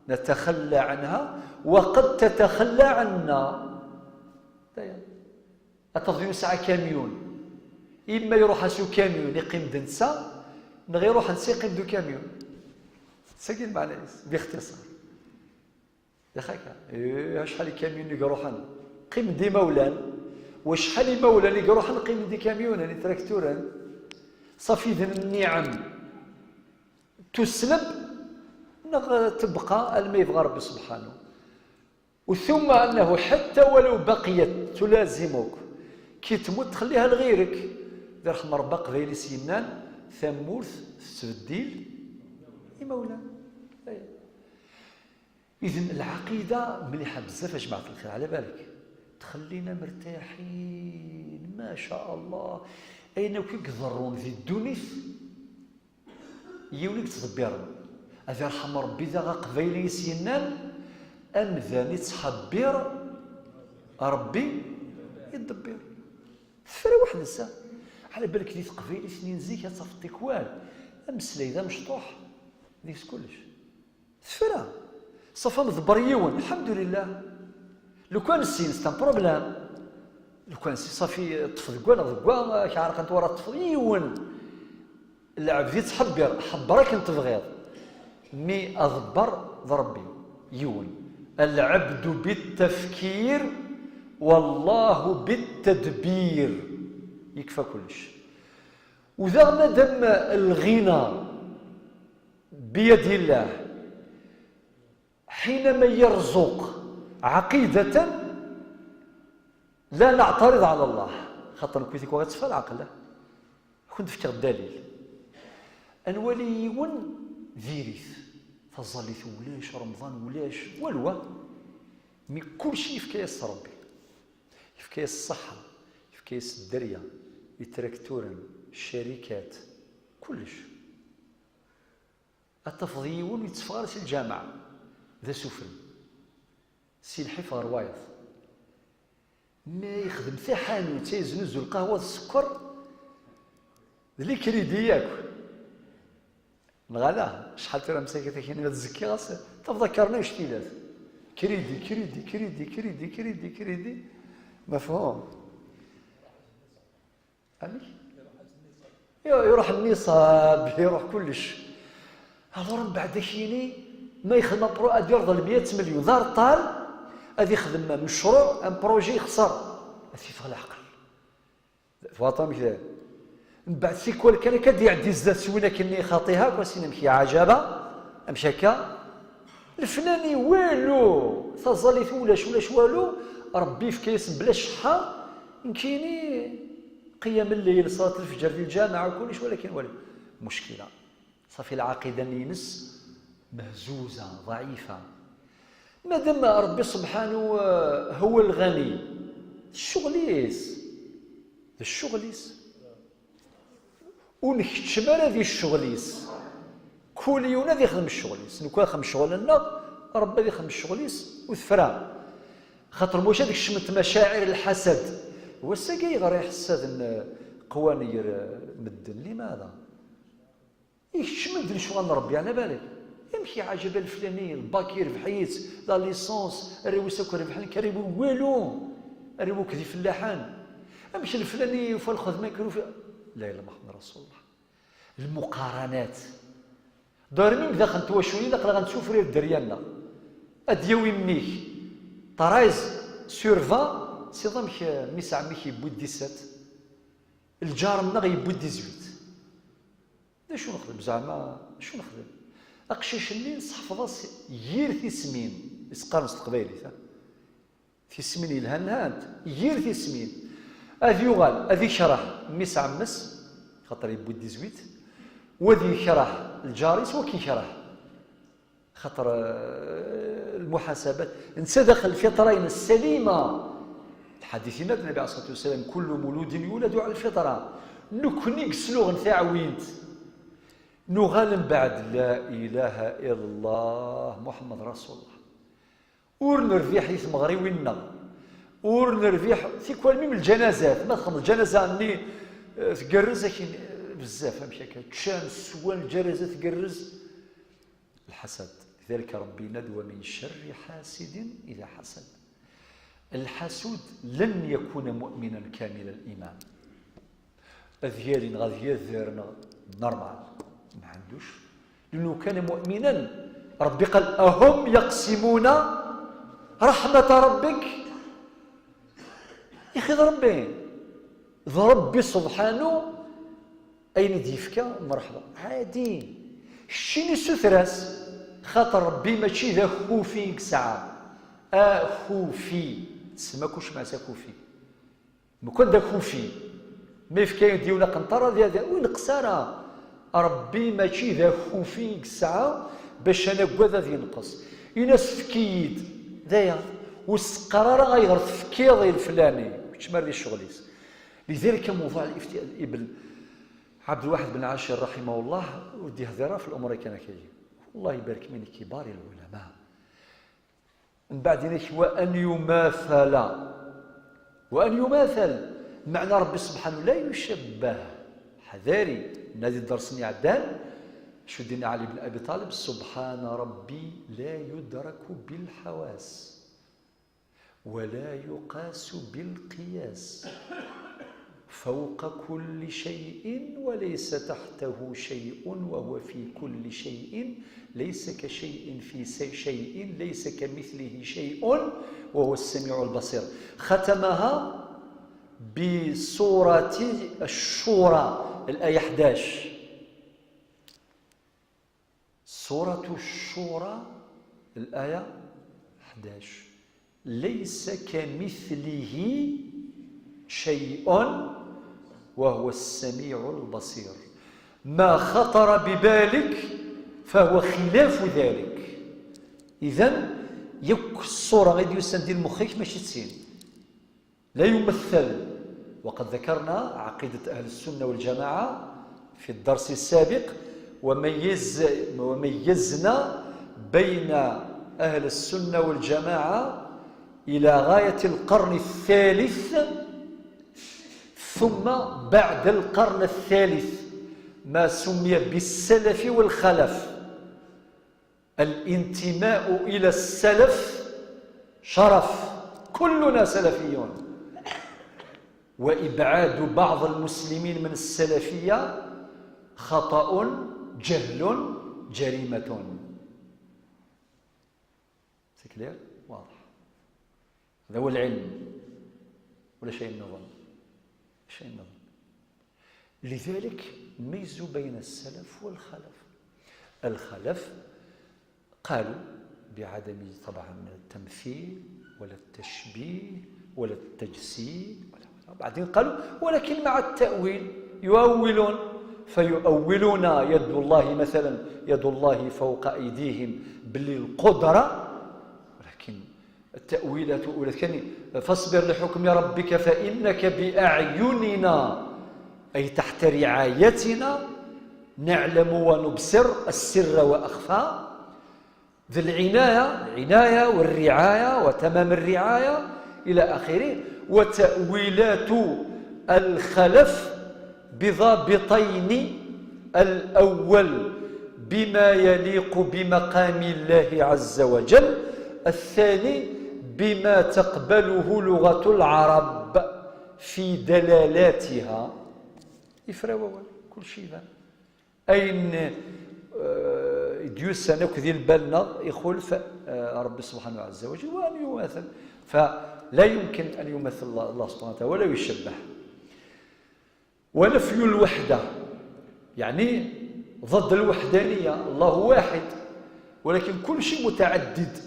نتخلى عنها، وقد تتخلى عنا. Daya. Ad tafeḍ yiwen yesɛa kamyun. Imma iruḥ-as ukamyun, iqqim-d netta, neɣ iruḥ netta, iqqim-d ukamyun. Sagi lmeɛna-is, bixtiṣar. Yax akka. Eh, acḥal ikamyunen i iruḥen, qqimen-d imawlan, u acḥal imawlan i iruḥen, qqimen-d ikamyunen, itrakturen. Ṣafi d nniɛem. Tusleb neɣ tebqa alma yebɣa Ṛebbi subḥanu. وثم أنه حتى ولو بقيت تلازمك, كي تموت تخليها لغيرك. D ṛṛeḥma n Ṛebbi, aqbayli s yennan, tamurt tettbeddil imawlan. Ay. إذن العقيدة مليحة بزاف يا جماعة الخير، على بالك. تخلينا مرتاحين، ما شاء الله. Ayen akk i iḍerrun di ddunit, yiwen i yettḍebbiren. Ad irḥem Ṛebbi daɣ aqbayli i s-yennan, amdan ittḥebbir, Ṛebbi iḍebbir. Tefra waḥed-nsen. Ɛla balek di teqbaylit-nni n zik ad tafeḍ tikwal ameslay d amecṭuḥ deg-s kullec. Tefra. Ṣafi ad nḍebber yiwen, lḥemdulillah. Lukan sin, c'est un problème. Lukan sin, ṣafi, ṭṭef deg wa neɣ deg wa, ak-ɛerqent wara teṭṭfeḍ yiwen. Lɛebd ittḥebbir, ḥebber akken tebɣiḍ. Mi aḍebber d Ṛebbi, yiwen. العبد بالتفكير والله بالتدبير. Yekfa kullec. U daɣ madam lɣina بيد الله حينما يرزق عقيدة لا نعترض على الله. Xaṭer nekk wid i k-waɣ ittfa leɛqel, ad kent-fkeɣ ddalil. Ad nwali yiwen diri-t, taẓallit ulac, Remḍan ulac, walu. Mi kulci yefka-yas Ṛebbi. Yefka-yas ṣṣeḥḥa, yefka-yas dderya, itrakturen, ccarikat, kullec. Ad tafeḍ yiwen ur yetteffeɣ ara si lǧameɛ, d asufri. Si lḥif ɣer wayeḍ. Mi yexdem taḥanut, yeznuzu lqahwa d sskeṛ, d likridi yakk. Neɣ ala, acḥal tura msakit akini ma tzekki ɣas, tafeḍ akarna ictilat. Kridi, kridi, kridi, kridi, kridi, kridi. Mafhum? Amek? Iru-, iruḥ nniṣab, iruḥ kullec. Alors mbeɛd akini, ma yexdem apro-, ad yerḍel meyya milyun, d areṭṭal, ad ixdem mecruɛ, un projet yexṣer. Ad t-yeffeɣ leɛqel. Twalaḍ amek d-, mbeɛd tikwal kan akka ad d-iɛeddi zdat s win akken-nni xaṭi, hakk asin amek iɛǧaba, amek akka? Lefnani walu, taẓallit ulac, ulac walu, Ṛebbi yefka-yasen bla cceḥḥa, nekkini qiyam lleyl, ṣalat lfeǧr di lǧameɛ, kullec, walakin wali. Muckila. Ṣafi lɛaqida-nni-ines mehzuza, ḍɛifa. Madam Ṛebbi subḥanu, eh, huwa lɣani, d ccɣel-is, d ccɣel-is. Ur nkeččem ara di ccɣel-is. Kul yiwen ad ixdem ccɣel-is. Nekk ad xdem ccɣel-nneɣ, Ṛebbi ad ixdem ccɣel-is, u tefra. Xaṭer maca ad kecment macaɛir lḥasad. Wass-agi ayɣer i ḥessaden, eh, qwan ger, eh, medden? Limaḍa? Ikeččem-d lecɣal n Ṛebbi, ɛla balak. Amek iɛǧeb a leflani, lbak irbeḥ-itt, la licence, arraw-is akk rebḥen, nekk arraw-iw walu, arraw-iw akk d ifellaḥen. Amek leflani yufa lxedma, nekk ur ufiɣ. La ilaha illa Muḥemmed Rasulullah. Lmuqaranat. D'ailleurs, même daxel n twaculin, aql-aɣ nettufurir dderya-nneɣ. Ad d-yawi mmi-k treize sur vingt, siḍ amek, eh, mmi-s ɛemmi-k yewwi-d dix-sept, lǧar-nneɣ yewwi-d dix-huit. D acu nexdem zeɛma? Acu nexdem? Aqcic-nni nesseḥfeḍ-as yir tismin, i s-qqaren s teqbaylit, ha? Tismin yelhan lhant, yir tismin. Ad yuɣal, ad ikreh mmi-s ɛemmi-s, xaṭer yewwi-d dix-huit, u ad ikreh lǧar-is, u ad k-ikreh. Xaṭer, eh, lmuḥasabat, netta daxel lfitra-ines salima. Lḥadit yenna-d Nnbi ɛalayhi ṣṣalatu wassalam: "Kullu mawludin yuladu ɛala lfitra." Nekni i yesluɣen taɛwint, nuɣal mbeɛd: "La ilaha illallah, Muḥemmed Rasulullah." Ur nerbiḥ di tmeɣriwin-nneɣ, ur nerbiḥ tikwal, mim lǧanazat, ma txedmeḍ lǧanaza-nni, eh, tgerrez akin, eh, bezzaf, amek akka, ččan, swan, lǧanaza tgerrez. Lḥasad. Lidalik Ṛebbi yenna-d: "Wa min carri ḥasidin ida ḥasad." Lḥasud lan yakuna mu'minan kamil al-iman. Ad yali neɣ ad yader neɣ normal. Ma ɛandux. Li'annahu law kana mu'minan, Ṛebbi qal: "Ahum yaqsimuna raḥmata Rabbik." Ixi d Ṛebbi. D Ṛebbi subḥanu, ayen i d-yefka, mreḥba. Ɛadi. Keččini suter-as, xaṭer Ṛebbi mačči d akufi i yesɛa. Akufi. Tsemma kuc ma s akufi. Mkun d akufi. Ma yefka-yi-d yiwen aqenṭar, ad yad-, ur ineqqes ara. Ṛebbi mačči d akufi i yesɛa bac ad naggad ad yenqes. Ini-as: "Efk-iyi-d." D aya. Ur s-qqar ara: "Ayɣer tefkiḍ i leflani?" Kečč mar di ccɣel-is. Lidalik, amuḍuɛ n ifti-, Ibn Ɛebdelwaḥed ben Ɛacir, raḥimahullah, ur d-yehdir ara f lumuṛ akken akka. Wellah ibarek min kibari lɛulama. Mbeɛd inek, wa an yumathala. Wa an yumathal. Meɛna Ṛebbi subḥanu la yucabbah. Ḥdari, nadi dders-nni iɛeddan, acu d-yenna Ɛli ben Abi Ṭalib: "Subḥana Ṛebbi la yudraku bilḥawas, wa la yuqasu bilqiyas." فوق كل شيء وليس تحته شيء وهو في كل شيء ليس كشيء في سي-، شيء ليس كمثله شيء وهو السميع البصير. ختمها بسورة الشورى، الآية حداش. سورة الشورى، الآية حداش: "ليس كمثله شيء وهو السميع البصير. ما خطر ببالك فهو خلاف ذلك." إذن، yakk ṣṣura i d-yusan di lmux-ik mačči d tin. لا يمثل. وقد ذكرنا عقيدة أهل السنة والجماعة في الدرس السابق، وميز-، وميزنا بين أهل السنة والجماعة إلى غاية القرن الثالث، ثم بعد القرن الثالث ما سمي بالسلف والخلف. الانتماء إلى السلف شرف، كلنا سلفيون، وإبعاد بعض المسلمين من السلفية خطأ، جهل، جريمة. C'est clair؟ واضح. هذا هو العلم. ولا شيء نظن. شيء نظن. لذلك ميزوا بين السلف والخلف. الخلف قالوا بعدم طبعا التمثيل ولا التشبيه ولا التجسيم ولا، ولا، بعدين قالوا: "ولكن مع التأويل، يؤولون، فيؤولون يد الله مثلا، يد الله فوق أيديهم، باللي القدرة، ولكن التأويلات وأولاد كان، فاصبر لحكم ربك فإنك بأعيننا، أي تحت رعايتنا، نعلم ونبصر السر وأخفى، ذي العناية، العناية والرعاية وتمام الرعاية إلى آخره. وتأويلات الخلف بضابطين: الأول بما يليق بمقام الله عز وجل، الثاني بما تقبله لغة العرب في دلالاتها. Yefra wawal, kulci iban. Ayen, eh, i d-yusan akk di lbal-nneɣ ixulef, eh, Rebbi subḥanahu ɛazza wa jal, wa أن يماثل. فلا يمكن أن يمثل الله، الله سبحانه وتعالى، ولا يشبه. ونفي الوحدة، يعني ضد الوحدانية، الله واحد، ولكن كل شيء متعدد.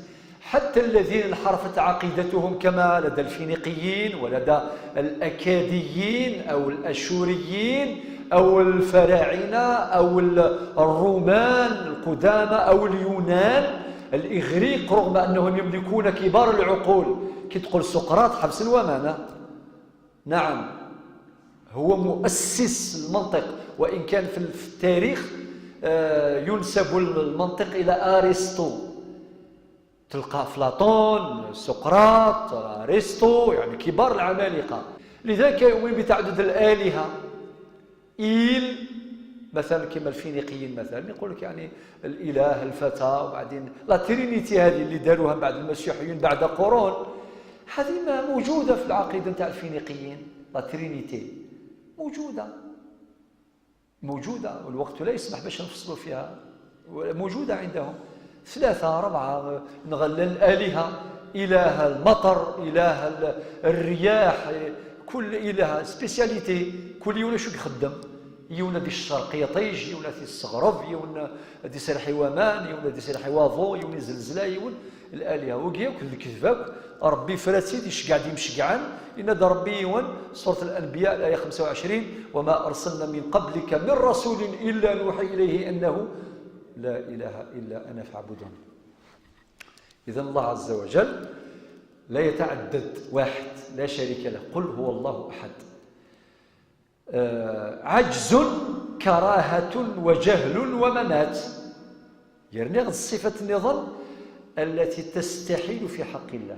حتى الذين انحرفت عقيدتهم كما لدى الفينيقيين ولدى الأكاديين أو الأشوريين أو الفراعنة أو ال-، الرومان القدامى أو اليونان، الإغريق، رغم أنهم يملكون كبار العقول، كي تقول سقراط حبس الومانة. نعم، هو مؤسس المنطق، وإن كان في ال-، في التاريخ، آه، ينسب المنطق إلى أرسطو. تلقى أفلاطون، سقراط، أرسطو، يعني كبار العمالقة. لذلك يؤمن بتعدد الآلهة. إيل، مثلًا كما الفينيقيين مثلًا يقول لك يعني الإله، الفتى، وبعدين la Trinité هذه اللي داروها بعد المسيحيين بعد قرون، هذه ما موجودة في العقيدة نتاع الفينيقيين، la Trinité موجودة، موجودة، والوقت لا يسمح باش نفصلوا فيها، موجودة عندهم. ثلاثة، أربعة، نغلل الآلهة، إله المطر، إله ال-، الرياح، كل إله spécialité، كل يوم شو يخدم. يونا دي الشرق يطيج، يونا دي الصغرب، يونا دي سرحي ومان، يونا دي سرحي واضو، يونا زلزلة، يون الآلهة. وكياك الكذبة، ربي فراتي دي شقع دي مشقعان، إن دا ربي يون سورة الأنبياء الآية خمسة وعشرين: "وما أرسلنا من قبلك من رسول إلا نوحي إليه أنه لا إله إلا أنا فاعبدون". إذن الله عز وجل لا يتعدد، واحد لا شريك له، قل هو الله أحد. آه، عجز، كراهة، وجهل ومنات. يرني غد الصفة النظام التي تستحيل في حق الله.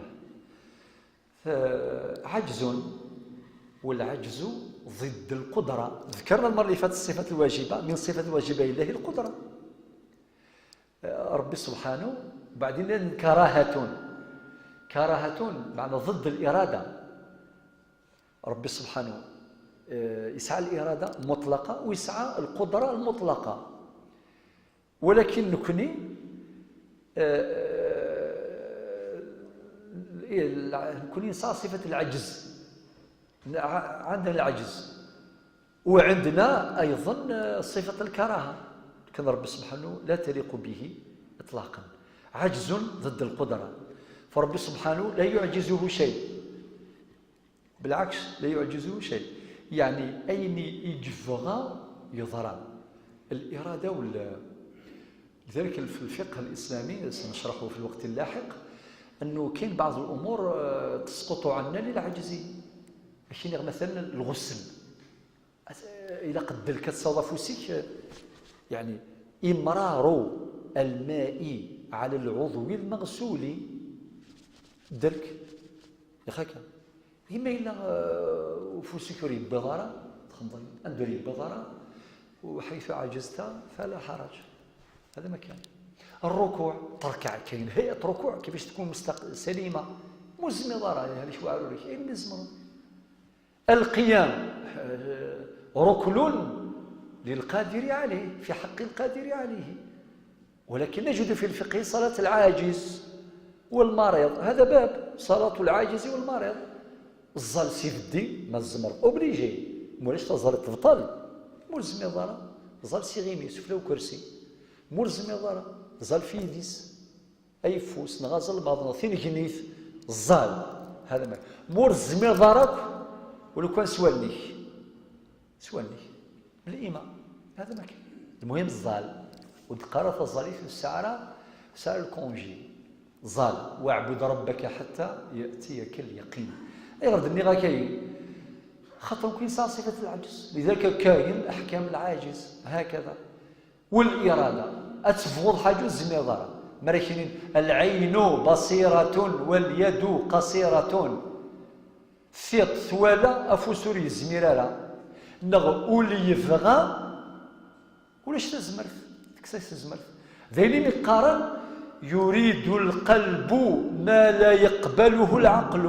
آه، عجز، والعجز ضد القدرة. ذكرنا المرة اللي فاتت الصفة الواجبة، من صفة الواجبة لله القدرة. آه، ربي سبحانه، بعدين كراهة، كراهة معنى ضد الإرادة. ربي سبحانه، آه، يسعى الإرادة المطلقة ويسعى القدرة المطلقة، ولكن نكني، آه، آه، نكني نسعى صفة العجز، ع-، عندنا العجز، وعندنا أيضًا، آه، صفة الكراهة، كان ربي سبحانه لا تليق به إطلاقًا، عجز ضد القدرة، فربي سبحانه لا يعجزه شيء. بالعكس، لا يعجزه شيء. يعني، أين يجفغ يضرع. الإرادة وال-، لذلك في الفقه الإسلامي، سنشرحه في الوقت اللاحق، أنه كاين بعض الأمور، آه، تسقط عنا للعجز. كاين مثلًا الغسل. أس-، إلا قدر كتصوض فوسك، يعني، إمرار الماء على العضو المغسول. درك، يا خاكا. إما إلا، آه، فوسك ور يبغى ضرر، تخمض، أندر يبغى ضرر، وحيث عجزت فلا حرج. هذا ما كان. الركوع، تركع، كاين هيئة ركوع كيفاش تكون مستق-، سليمة. ملزم ضرر، يعني شو عارف لك، إيه ملزم. القيام، آه، ركن للقادر عليه، في حق القادر عليه. ولكن نجد في الفقه صلاة العاجز والمريض، هذا باب، صلاة العاجز والمريض. الزال سيف الدين، ما الزمر obligé، مولاش تزال تبطل. ملزم يضرب، زال سيغيمي، سفلى وكرسي. ملزم يضرب، زال في يديس. Ayeffus, neɣ azelmaḍ, neɣ tinegnit, ẓẓal. هذا ما. مور الزمير ضارك، ولو كان سوالنيك. سوالنيك. الإيمان. هذا ما كان. المهم الزال. ودقارة الزاليت السعرة، سعر الكونجي. Ẓal, واعبد ربك حتى يأتيك اليقين. Ayɣer d-nniɣ akka? Xaṭer nekk yesɛa ṣifat lɛeǧz. Lidalika kayen aḥkam lɛajiz, hakada. Wal irada, ad tebɣuḍ ḥaǧa ur tezmireḍ ara. Mi ara k-inin, العين بصيرة واليد قصيرة. Tiṭ twala, afus ur yezmir ara. Neɣ ul yebɣa, ulac tazmert, tekkes-ak tazmert. D ayen imi qqaren, يريد القلب ما لا يقبله العقل.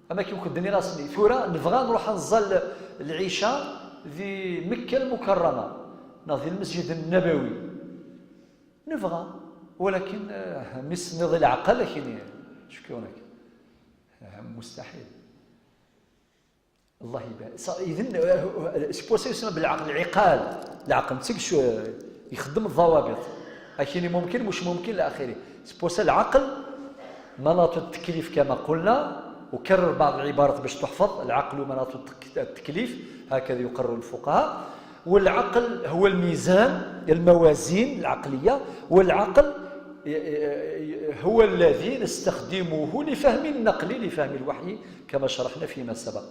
Am akken kunwi d-nniɣ ass-nni, tura nebɣa ad nruḥ ad nẓall lɛica di Mekka Lmukarrama, neɣ di Lmesjid Nnabawi. Nebɣa, walakin, eh, mi s-tenniḍ i leɛqel, ad k-ini, cukkeɣ nekk, eh, mustaḥil. Allah ibarik. Sa-, idan, eh, eh, c'est pour ça يسمى بالعقل, العقال. Leɛqel, netta ixeddem الضوابط. Ad k-ini ممكن, مش ممكن, إلى آخره. C'est pour ça العقل مناط التكليف كما قلنا، أكرر بعض العبارات باش تحفظ: العقل مناط التك-، التكليف، هكذا يقرر الفقهاء. والعقل هو الميزان، الموازين العقلية، والعقل هو الذي نستخدمه لفهم النقل، لفهم الوحي، كما شرحنا فيما سبق.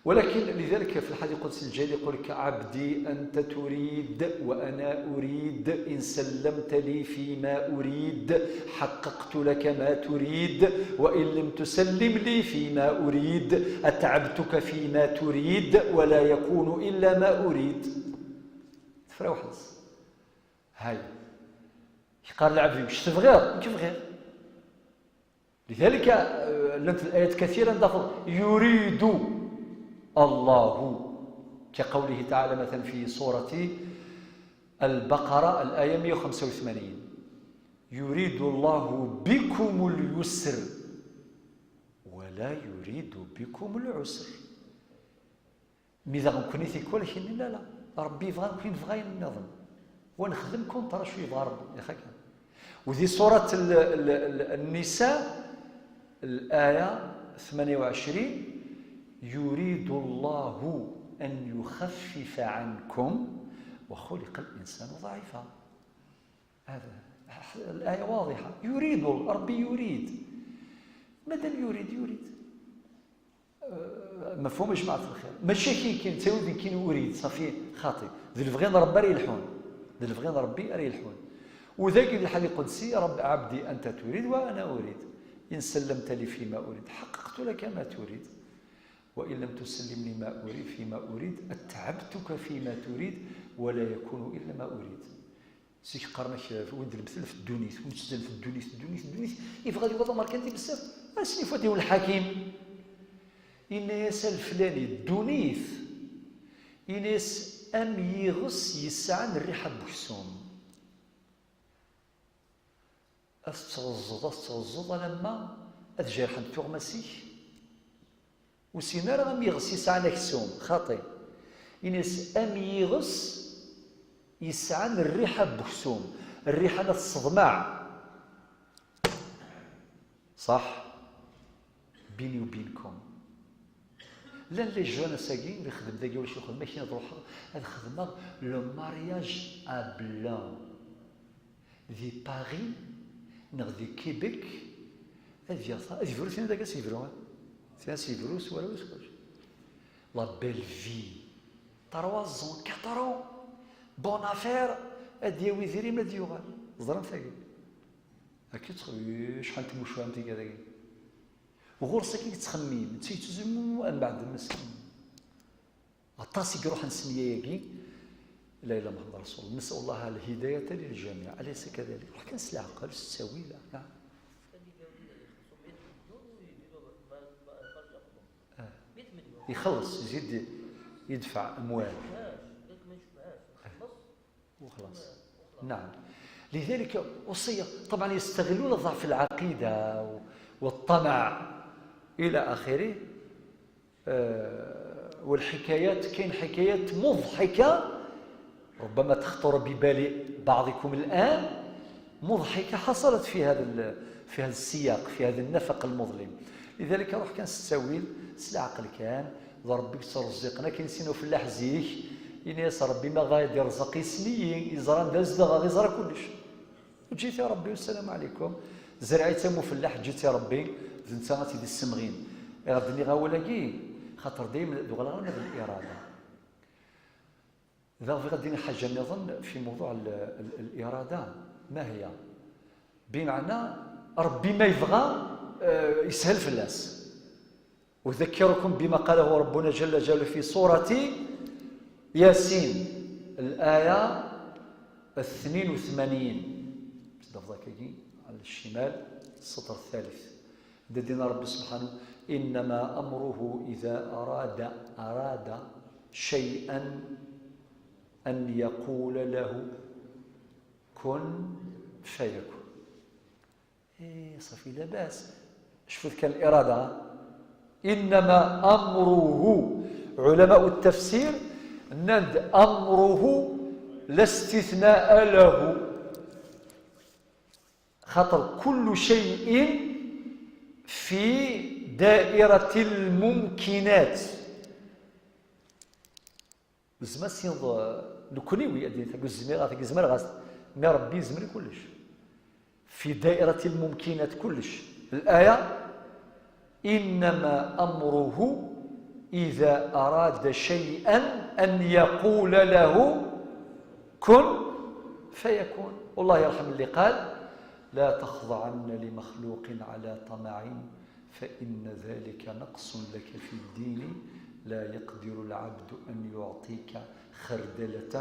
ولكن لذلك في الحديث القدسي الجليل يقول لك: عبدي أنت تريد وأنا أريد، إن سلمت لي فيما أريد حققت لك ما تريد، وإن لم تسلم لي فيما أريد أتعبتك فيما تريد ولا يكون إلا ما أريد. Tefrawḥeẓ. Hay. Yeqqar lɛebd-iw: "Ur tebɣiḍ, nekk bɣiɣ." لذلك, eh, llant الآيات كثيرة دافض: "يريد الله"، كقوله تعالى مثلا في سورة البقرة الآية مية وخمسة وثمانين: "يريد الله بكم اليسر ولا يريد بكم العسر". Mi daɣen nekni tikwal, ak-inin: "La, la, Ṛebbi yebɣa, nekni nebɣa ayen nniḍen. Wa nexdem contre acu yebɣa Ṛebbi." Yax akken. U di surat l-, l-, l-, Nnisa, الآية ثمانية وعشرين: "يريد الله أن يخفف عنكم وخلق الإنسان ضعيفا". هذا الآية واضحة. يريد، ربي يريد. مادام يريد، يريد. آه، مفهوم يا جماعة الخير؟ ماشي كي كاين تاويل كاين أريد، صافي خاطي. ذي البغي ربي راه يلحون. ذي البغي ربي راه يلحون. وذاك الحديث القدسي: "رب عبدي أنت تريد وأنا أريد. إن سلمت لي فيما أريد حققت لك ما تريد. وإن لم تسلم لي ما أريد فيما أريد أتعبتك فيما تريد ولا يكون إلا ما أريد". Zik qqaren-ak, eh, win d lemtel f ddunit, win d lemtel f ddunit, ddunit, ddunit, yebɣa ad yuɣal d amerkanti bezzaf. Ass-nni fwad iwel lḥakim. Inna-yas a leflani, ddunit. Inna-yas am yiɣes yesɛan rriḥa n weksum. Ad tettɣeẓẓeḍ, ad tettɣeẓẓeḍ alamma ad jerḥent tuɣmas-ik. Ur sin ara am yiɣes yesɛan aksum, xaṭi. Ini-as am yiɣes yesɛan rriḥa n weksum, rriḥa la tesseḍmaɛ. Ṣaḥ? Bini u binkum. Llan les jeunes ass-agi, ad xedmeɣ dagi ulac uxeddim, akken ad ruḥeɣ, ad xedmeɣ le mariage à blanc. Di Paris neɣ di Québec, ad yaɣ ta-, ad yebru tin dagi, ad s-yebru, tin ad s-yebru s wara, s kullec. La belle vie. Trois ans, quatre ans. Bonne affaire. Ad yawi idrimen, ad yuɣal. Ẓran tagi. Akka tt-, acḥal n tmucuha am tigi dagi. Ɣur-s akka i yettxemmim, netta yettzumu, mbeɛd meskin. Aṭas i iruḥen s nneyya-agi. La ilaha illallah Muḥemmed Rasul. نسأل الله الهداية للجميع. أليس كذلك؟ Ruḥ kan s leɛqel, s ttawil, naɛam. Ah. Ixelleṣ, يزيد يدفع أموال. وخلاص. نعم. لذلك وصية، طبعا يستغلون ضعف العقيدة والطمع إلى آخره. آه، والحكايات، كاين حكايات مضحكة ربما تخطر ببال بعضكم الآن، مضحكة حصلت في هذا ال-، في هذا السياق، في هذا النفق المظلم. لذلك روح kan s ttawil، s leɛqel kan, d Ṛebbi i yettreẓẓiqen. Akken sin ufellaḥ zik, ini-as: "Ṛebbi ma ɣa d-irẓeq isem-iyi, yeẓra anda zedɣeɣ, yeẓra kullec." Ǧǧet-tt i Ṛebbi, wassalam ɛlikum. Zreɛ-itt am ufellaḥ, ǧǧet-tt i Ṛebbi, d netta ad tt-id-issemɣin. Iɣef d-nniɣ awal-agi, xaṭer dayem d uɣlaɣ arma d lirada. Daɣ bɣiɣ ad d-iniɣ ḥaǧa nniḍen fi mewḍuɛ l-, l-, lirada. Ma hiya? Bimeɛna, Ṛebbi ma yebɣa, eh, yeshel fell-as. أذكركم بما قاله ربنا جل جلاله في سورة ياسين، الآية اثنين وثمانين. Tedda ɣer-i على الشمال، السطر الثالث. Dindin Ṛebbi subḥanahu: إنما أمره إذا أراد، أراد شيئا أن يقول له كن فيكون. إيه، صافي، لاباس. شفت كان الإرادة؟ إنما أمره. علماء التفسير نند أمره لا استثناء له. خاطر كل شيء في دائرة الممكنات. Zma sinḍ, eh, nekni wi ad yini tagi zemreɣ, tagi zemreɣ, mais Ṛebbi yezmer i kullec. في دائرة الممكنات كلش. الآية: إنما أمره إذا أراد شيئا أن يقول له كن فيكون. والله يرحم اللي قال: لا تخضعن لمخلوق على طمع فإن ذلك نقص لك في الدين، لا يقدر العبد أن يعطيك خردلة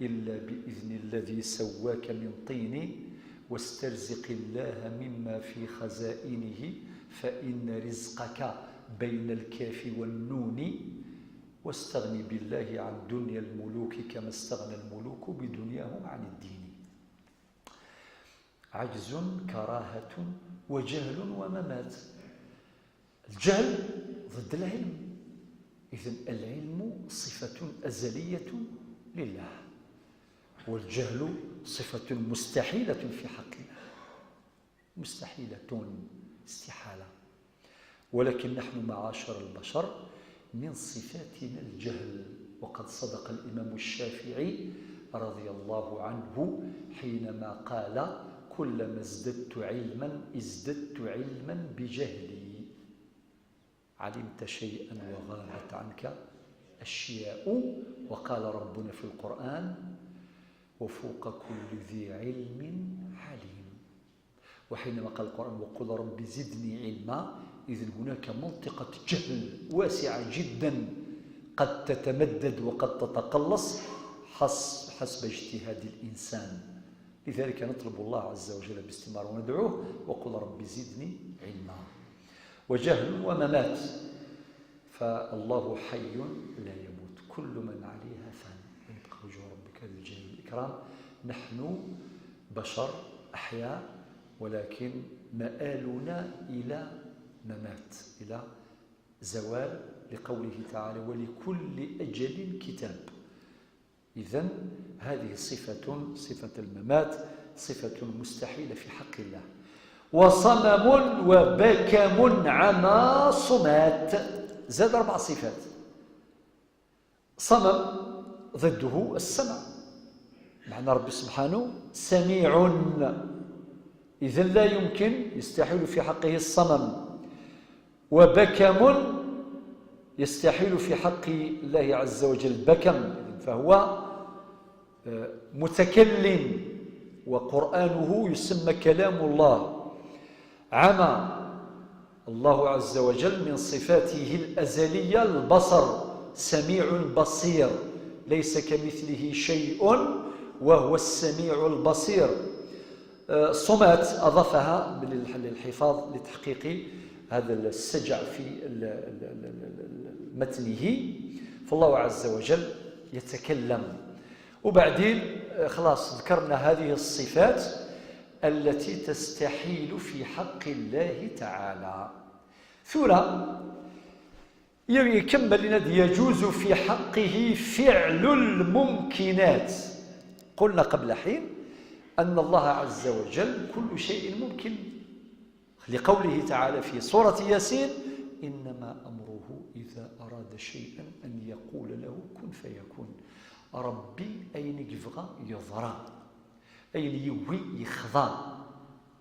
إلا بإذن الذي سواك من طين، واسترزق الله مما في خزائنه، فإن رزقك بين الكاف والنون، واستغن بالله عن دنيا الملوك كما استغنى الملوك بدنياهم عن الدين. عجز، كراهة، وجهل وممات. الجهل ضد العلم. إذن العلم صفة أزلية لله، والجهل صفة مستحيلة في حق الله. مستحيلة، استحالة. ولكن نحن معاشر البشر من صفاتنا الجهل، وقد صدق الإمام الشافعي رضي الله عنه حينما قال: كلما ازددت علما ازددت علما بجهلي. علمت شيئا وغابت عنك أشياء. وقال ربنا في القرآن: وفوق كل ذي علم عليم. وحينما قال القرآن: وقل رب زدني علما، إذن هناك منطقة جهل واسعة جدا قد تتمدد وقد تتقلص حس-، حسب اجتهاد الإنسان. لذلك نطلب الله عز وجل باستمرار وندعوه: وقل رب زدني علما. وجهل وممات، فالله حي لا يموت، كل من عليها فان، ويبقى وجه ربك ذو الجلال والإكرام. نحن بشر أحياء، ولكن مآلنا إلى ممات، إلى زوال، لقوله تعالى: ولكل أجل كتاب. إذن هذه صفة، صفة الممات، صفة مستحيلة في حق الله. وصمم وبكم عمى صمات. زاد أربع صفات. صمم ضده السمع، معنى ربي سبحانه سميع، إذن لا يمكن، يستحيل في حقه الصمم. وبكم يستحيل في حق الله عز وجل بكم، فهو، آه، متكلم، وقرآنه يسمى كلام الله. عمى، الله عز وجل من صفاته الأزلية البصر، سميع بصير، ليس كمثله شيء وهو السميع البصير. آه، صمات أضافها لل-، للحفاظ، لتحقيق هذا السجع في ال-، ال-، ال-، ال-، ال-، متنه. فالله عز وجل يتكلم. وبعدين، آه، خلاص ذكرنا هذه الصفات التي تستحيل في حق الله تعالى. ثورة يكمل لنا: يجوز في حقه فعل الممكنات. قلنا قبل حين أن الله عز وجل كل شيء ممكن، لقوله تعالى في سورة ياسين: إنما أمره إذا أراد شيئا أن يقول له كن فيكون. ربي أين يبغى يضرى. Ayen yewwi yexḍa.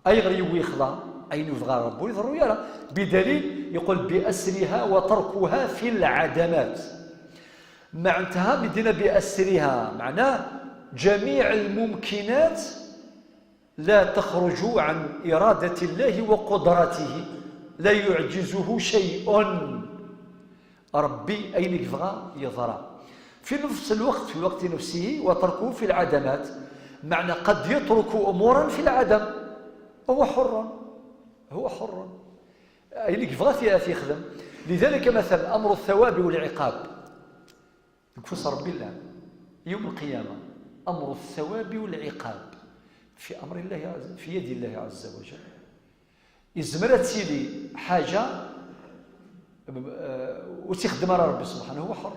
Ayɣer yewwi yexḍa? Ayen yebɣa Ṛebbi ur iḍerru ara. بدليل يقول بأسرها وتركها في العدمات. معناتها بدينا بأسرها، معناه جميع الممكنات لا تخرج عن إرادة الله وقدرته، لا يعجزه شيء. Ṛebbi ayen i yebɣa yeḍra. في نفس الوقت، في وقت نفسه، وتركه في العدمات. معنى قد يترك أمورا في العدم، هو حر، هو حر. Ayen i yebɣa ad t-yexdem. لذلك مثلا أمر الثواب والعقاب deg ufus Ṛebbi llan. يوم القيامة أمر الثواب والعقاب في أمر الله عز، في يد الله عز وجل. Izmer ad tili ḥaǧa, eh, ur tt-ixeddem ara Ṛebbi سبحانه, هو حر.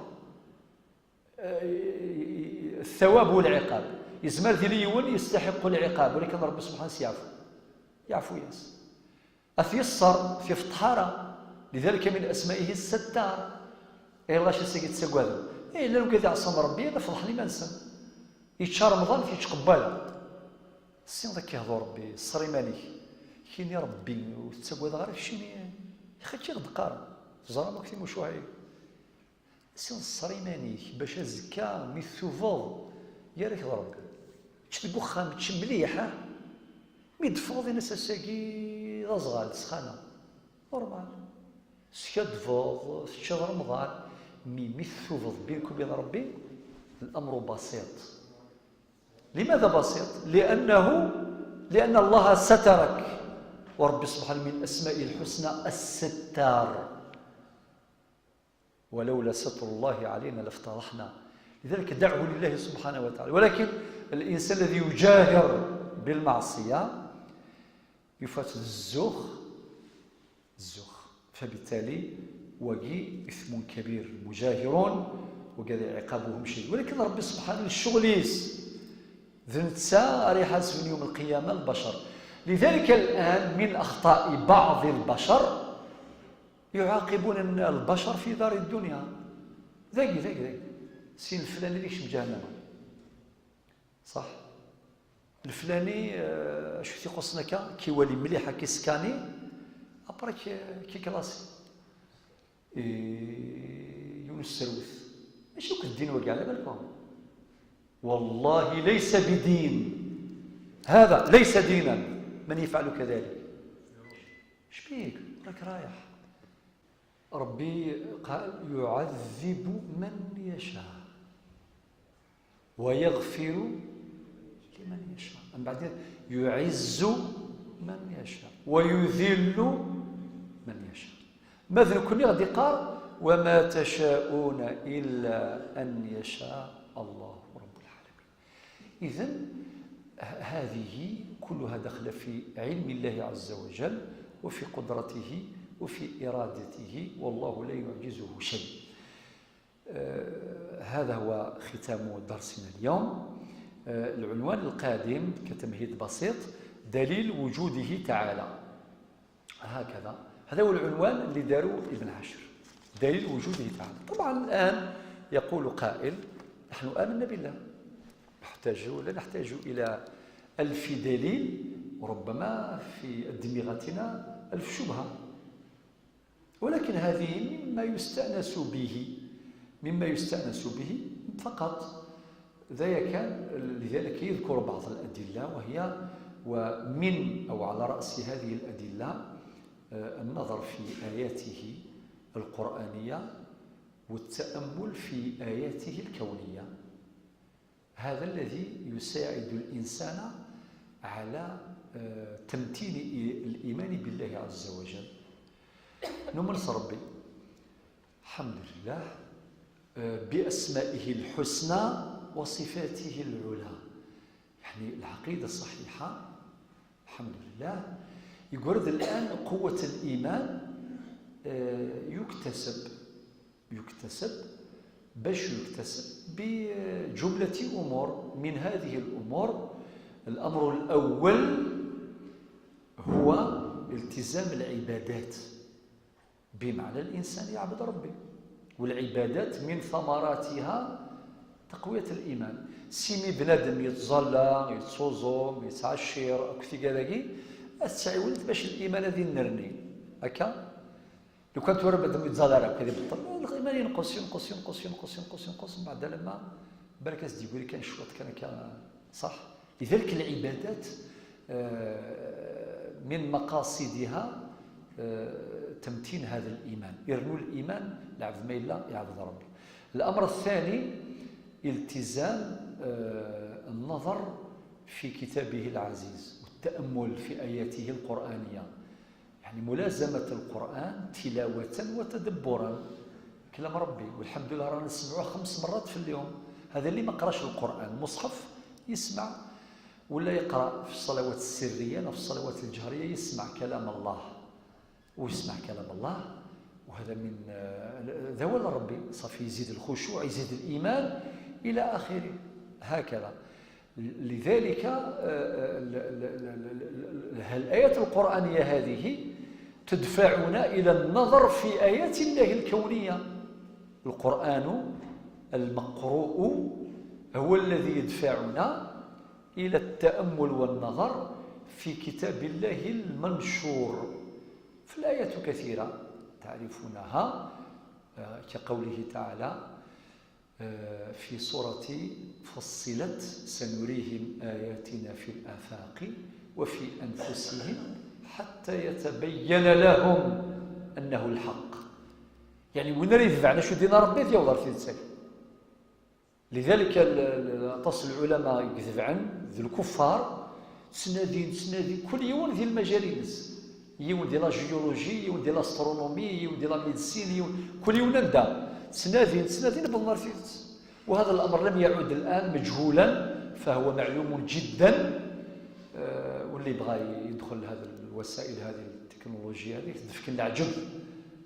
Eh, الثواب والعقاب. Izmer ad yili yiwen يستحق العقاب, ولكن Ṛebbi سبحانه يعفو. يعفو-yas. Ad t-yeṣṣer, ad t-yefḍeḥ ara. لذلك من أسمائه الستار. Ay lɣaci, ass-agi tettagadem? Eh, llan wigad iɛṣan Ṛebbi, ad feḍḥen iman-nsen. Yečča Remḍan, ad t-yečč qewwala. Tessineḍ ad k-ihdu Ṛebbi, ṣṣer iman-ik. Kini Ṛebbi, ur tettagadeɣ ara keččini. Ixak i ɣ-d-qqaren. Teẓram akk timucuha-agi. Tessineḍ ṣṣer iman-ik, bac azekka mi tubeḍ, yerr-ak-d Ṛebbi. Ečč deg uxxam, ečč mliḥ, ah? Mi d-teffɣeḍ, in-as ass-agi d aẓɣal, d ssxana. Normal. Teskaddbeḍ, teččiḍ Remḍan, mi, mi tettubeḍ بينك وبين Ṛebbi, الأمر بسيط. لماذا بسيط؟ لأنه، لأن الله سترك. وربي سبحانه من أسمائه الحسنى الستار. ولولا ستر الله علينا لافتضحنا. لذلك دعه لله سبحانه وتعالى. ولكن الإنسان الذي يجاهر بالمعصية يفات الزوخ، الزوخ. فبالتالي وقي إثم كبير، مجاهرون، وكذا عقابهم شديد. ولكن ربي سبحانه الشغليس ذنتسا ريحة يوم القيامة البشر. لذلك الآن من أخطاء بعض البشر يعاقبون البشر في دار الدنيا. ذاك، ذاك، ذاك. سين الفلاني اللي يكشف جهنم. صح؟ الفلاني، آه، شو تيقصنا كا؟ كي ولي مليحة، كي سكاني، أبرا كي، كي كلاسي. إيه، يونس السروث. ماشي وقت الدين وقع على بالكم. والله ليس بدين. هذا ليس دينا من يفعل كذلك. شبيك؟ راك رايح. ربي قال: "يعذب من يشاء ويغفر لمن يشاء". من بعد: "يعز من يشاء ويذل من يشاء". ما ذنكني غادي قال: "وما تشاءون إلا أن يشاء الله رب العالمين". إذن ه-، هذه كلها داخلة في علم الله عز وجل وفي قدرته وفي إرادته، والله لا يعجزه شيء. آه، هذا هو ختام درسنا اليوم. آه، العنوان القادم كتمهيد بسيط: دليل وجوده تعالى. هكذا. هذا هو العنوان اللي داروا ابن عاشر. دليل وجوده تعالى. طبعا الآن يقول قائل: "نحن آمنا بالله. نحتاج، لا نحتاج إلى ألف دليل، وربما في أدمغتنا ألف شبهة". ولكن هذه مما يستأنس به، مما يستأنس به فقط. ذا كان، لذلك يذكر بعض الأدلة، وهي، ومن أو على رأس هذه الأدلة، آه، النظر في آياته القرآنية والتأمل في آياته الكونية. هذا الذي يساعد الإنسان على، آه، تمتين إي-، الإيمان بالله عز وجل. نملس ربي. الحمد لله، آه، بأسمائه الحسنى وصفاته العلى. يعني العقيدة الصحيحة، الحمد لله، يقول الآن قوة الإيمان، آه، يكتسب يكتسب، باش يكتسب بجملة أمور. من هذه الأمور، الأمر الأول هو التزام العبادات، بمعنى الإنسان يعبد ربي، والعبادات من ثمراتها Taqwiyat l-iman. Simi bnadem yettẓalla, yettuẓum, yettɛeccir, akk tigad-agi, ad tettɛiwnet bac l-iman ad innerni. Akka? Lukan tura bnadem yettẓalla ara akk, ad ibeṭṭel. L-iman yenqes, yenqes, yenqes, yenqes, yenqes, yenqes, mbeɛd alamma balak ad s-d-yegri kan cwiṭ kan akka, ṣaḥ? Lidalik lɛibadat, eh, min maqasidiha, eh, temtin hada l-iman. Irnu l-iman, lɛebd ma yella, iɛbed Rebbi. الأمر الثاني، التزام، آه، النظر في كتابه العزيز والتأمل في آياته القرآنية. يعني ملازمة القرآن تلاوة وتدبرا. كلام ربي، والحمد لله رانا نسمعوه خمس مرات في اليوم. هذا اللي ما قراش القرآن، مصحف يسمع، ولا يقرأ في الصلوات السرية، في الصلوات الجهرية يسمع كلام الله. ويسمع كلام الله، وهذا من، آه، ذوال ربي، صافي يزيد الخشوع، يزيد الإيمان إلى آخره، هكذا. لذلك، آه، آه، ال-، ال-، ال-، ال-، ال-، ال-، الآيات القرآنية هذه تدفعنا إلى النظر في آيات الله الكونية. القرآن المقروء هو الذي يدفعنا إلى التأمل والنظر في كتاب الله المنشور. فالآيات كثيرة تعرفونها، آه، كقوله تعالى، آه، في سورة فصلت: سنريهم آياتنا في الآفاق وفي أنفسهم حتى يتبين لهم أنه الحق. يعني وين راه يتبعنا شو دينا ربي يوضر في السيف. لذلك ال-، ال-، aṭas n lɛulama i itebɛen d lkuffar, ttnadin, ttnadin, kul yiwen di lmajal-ines. Yiwen di la géologie, yiwen di l'astronomie, yiwen di la médecine, yiwen, kul yiwen anda. Ttnadin, ttnadin, wwḍen ar tidet. وهذا الأمر لم يعد الآن مجهولا، فهو معلوم جدا. آه، واللي بغى يدخل هذا الوسائل هذه، التكنولوجيا هذه، تدفك العجب.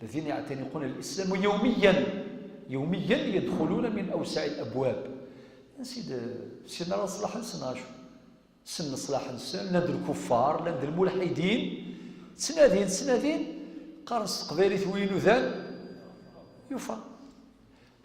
الذين يعتنقون الإسلام يوميا، يوميا يدخلون من أوسع الأبواب. سيد، سيدنا راه صلاح نسن شو؟ سن صلاح نسن، لند الكفار، لند الملحدين، سنادين، سنادين، قرص قبيلي ثوين وذان، يفا.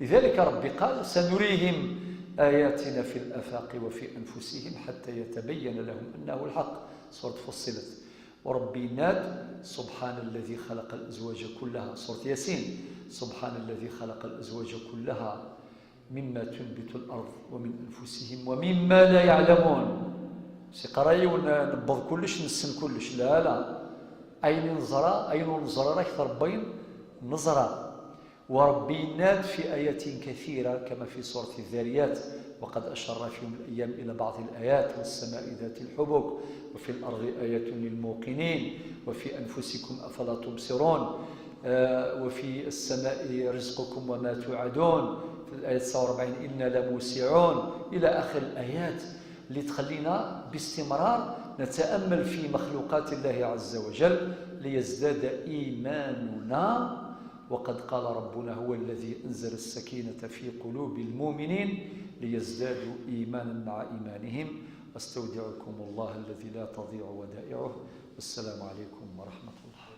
لذلك ربي قال: سنريهم آياتنا في الآفاق وفي أنفسهم حتى يتبين لهم أنه الحق. سورة فصلت. وربي ناد: سبحان الذي خلق الأزواج كلها. سورة ياسين. سبحان الذي خلق الأزواج كلها مما تنبت الأرض ومن أنفسهم ومما لا يعلمون. سي قراي ونبض كلش، نسن كلش. لا، لا. أين نزرى، أين نزرى راك تربين نزرى. وربي ناد في آيات كثيرة كما في سورة الذاريات: وقد أشر في يوم الأيام إلى بعض الآيات: والسماء ذات الحبك، وفي الأرض آية للموقنين، وفي أنفسكم أفلا تبصرون، آه، وفي السماء رزقكم وما توعدون، في الآية تسعة وأربعين: إنا لموسعون، إلى آخر الآيات اللي تخلينا باستمرار نتأمل في مخلوقات الله عز وجل ليزداد إيماننا. وقد قال ربنا: هو الذي أنزل السكينة في قلوب المؤمنين ليزدادوا إيمانا مع إيمانهم. أستودعكم الله الذي لا تضيع ودائعه. والسلام عليكم ورحمة الله.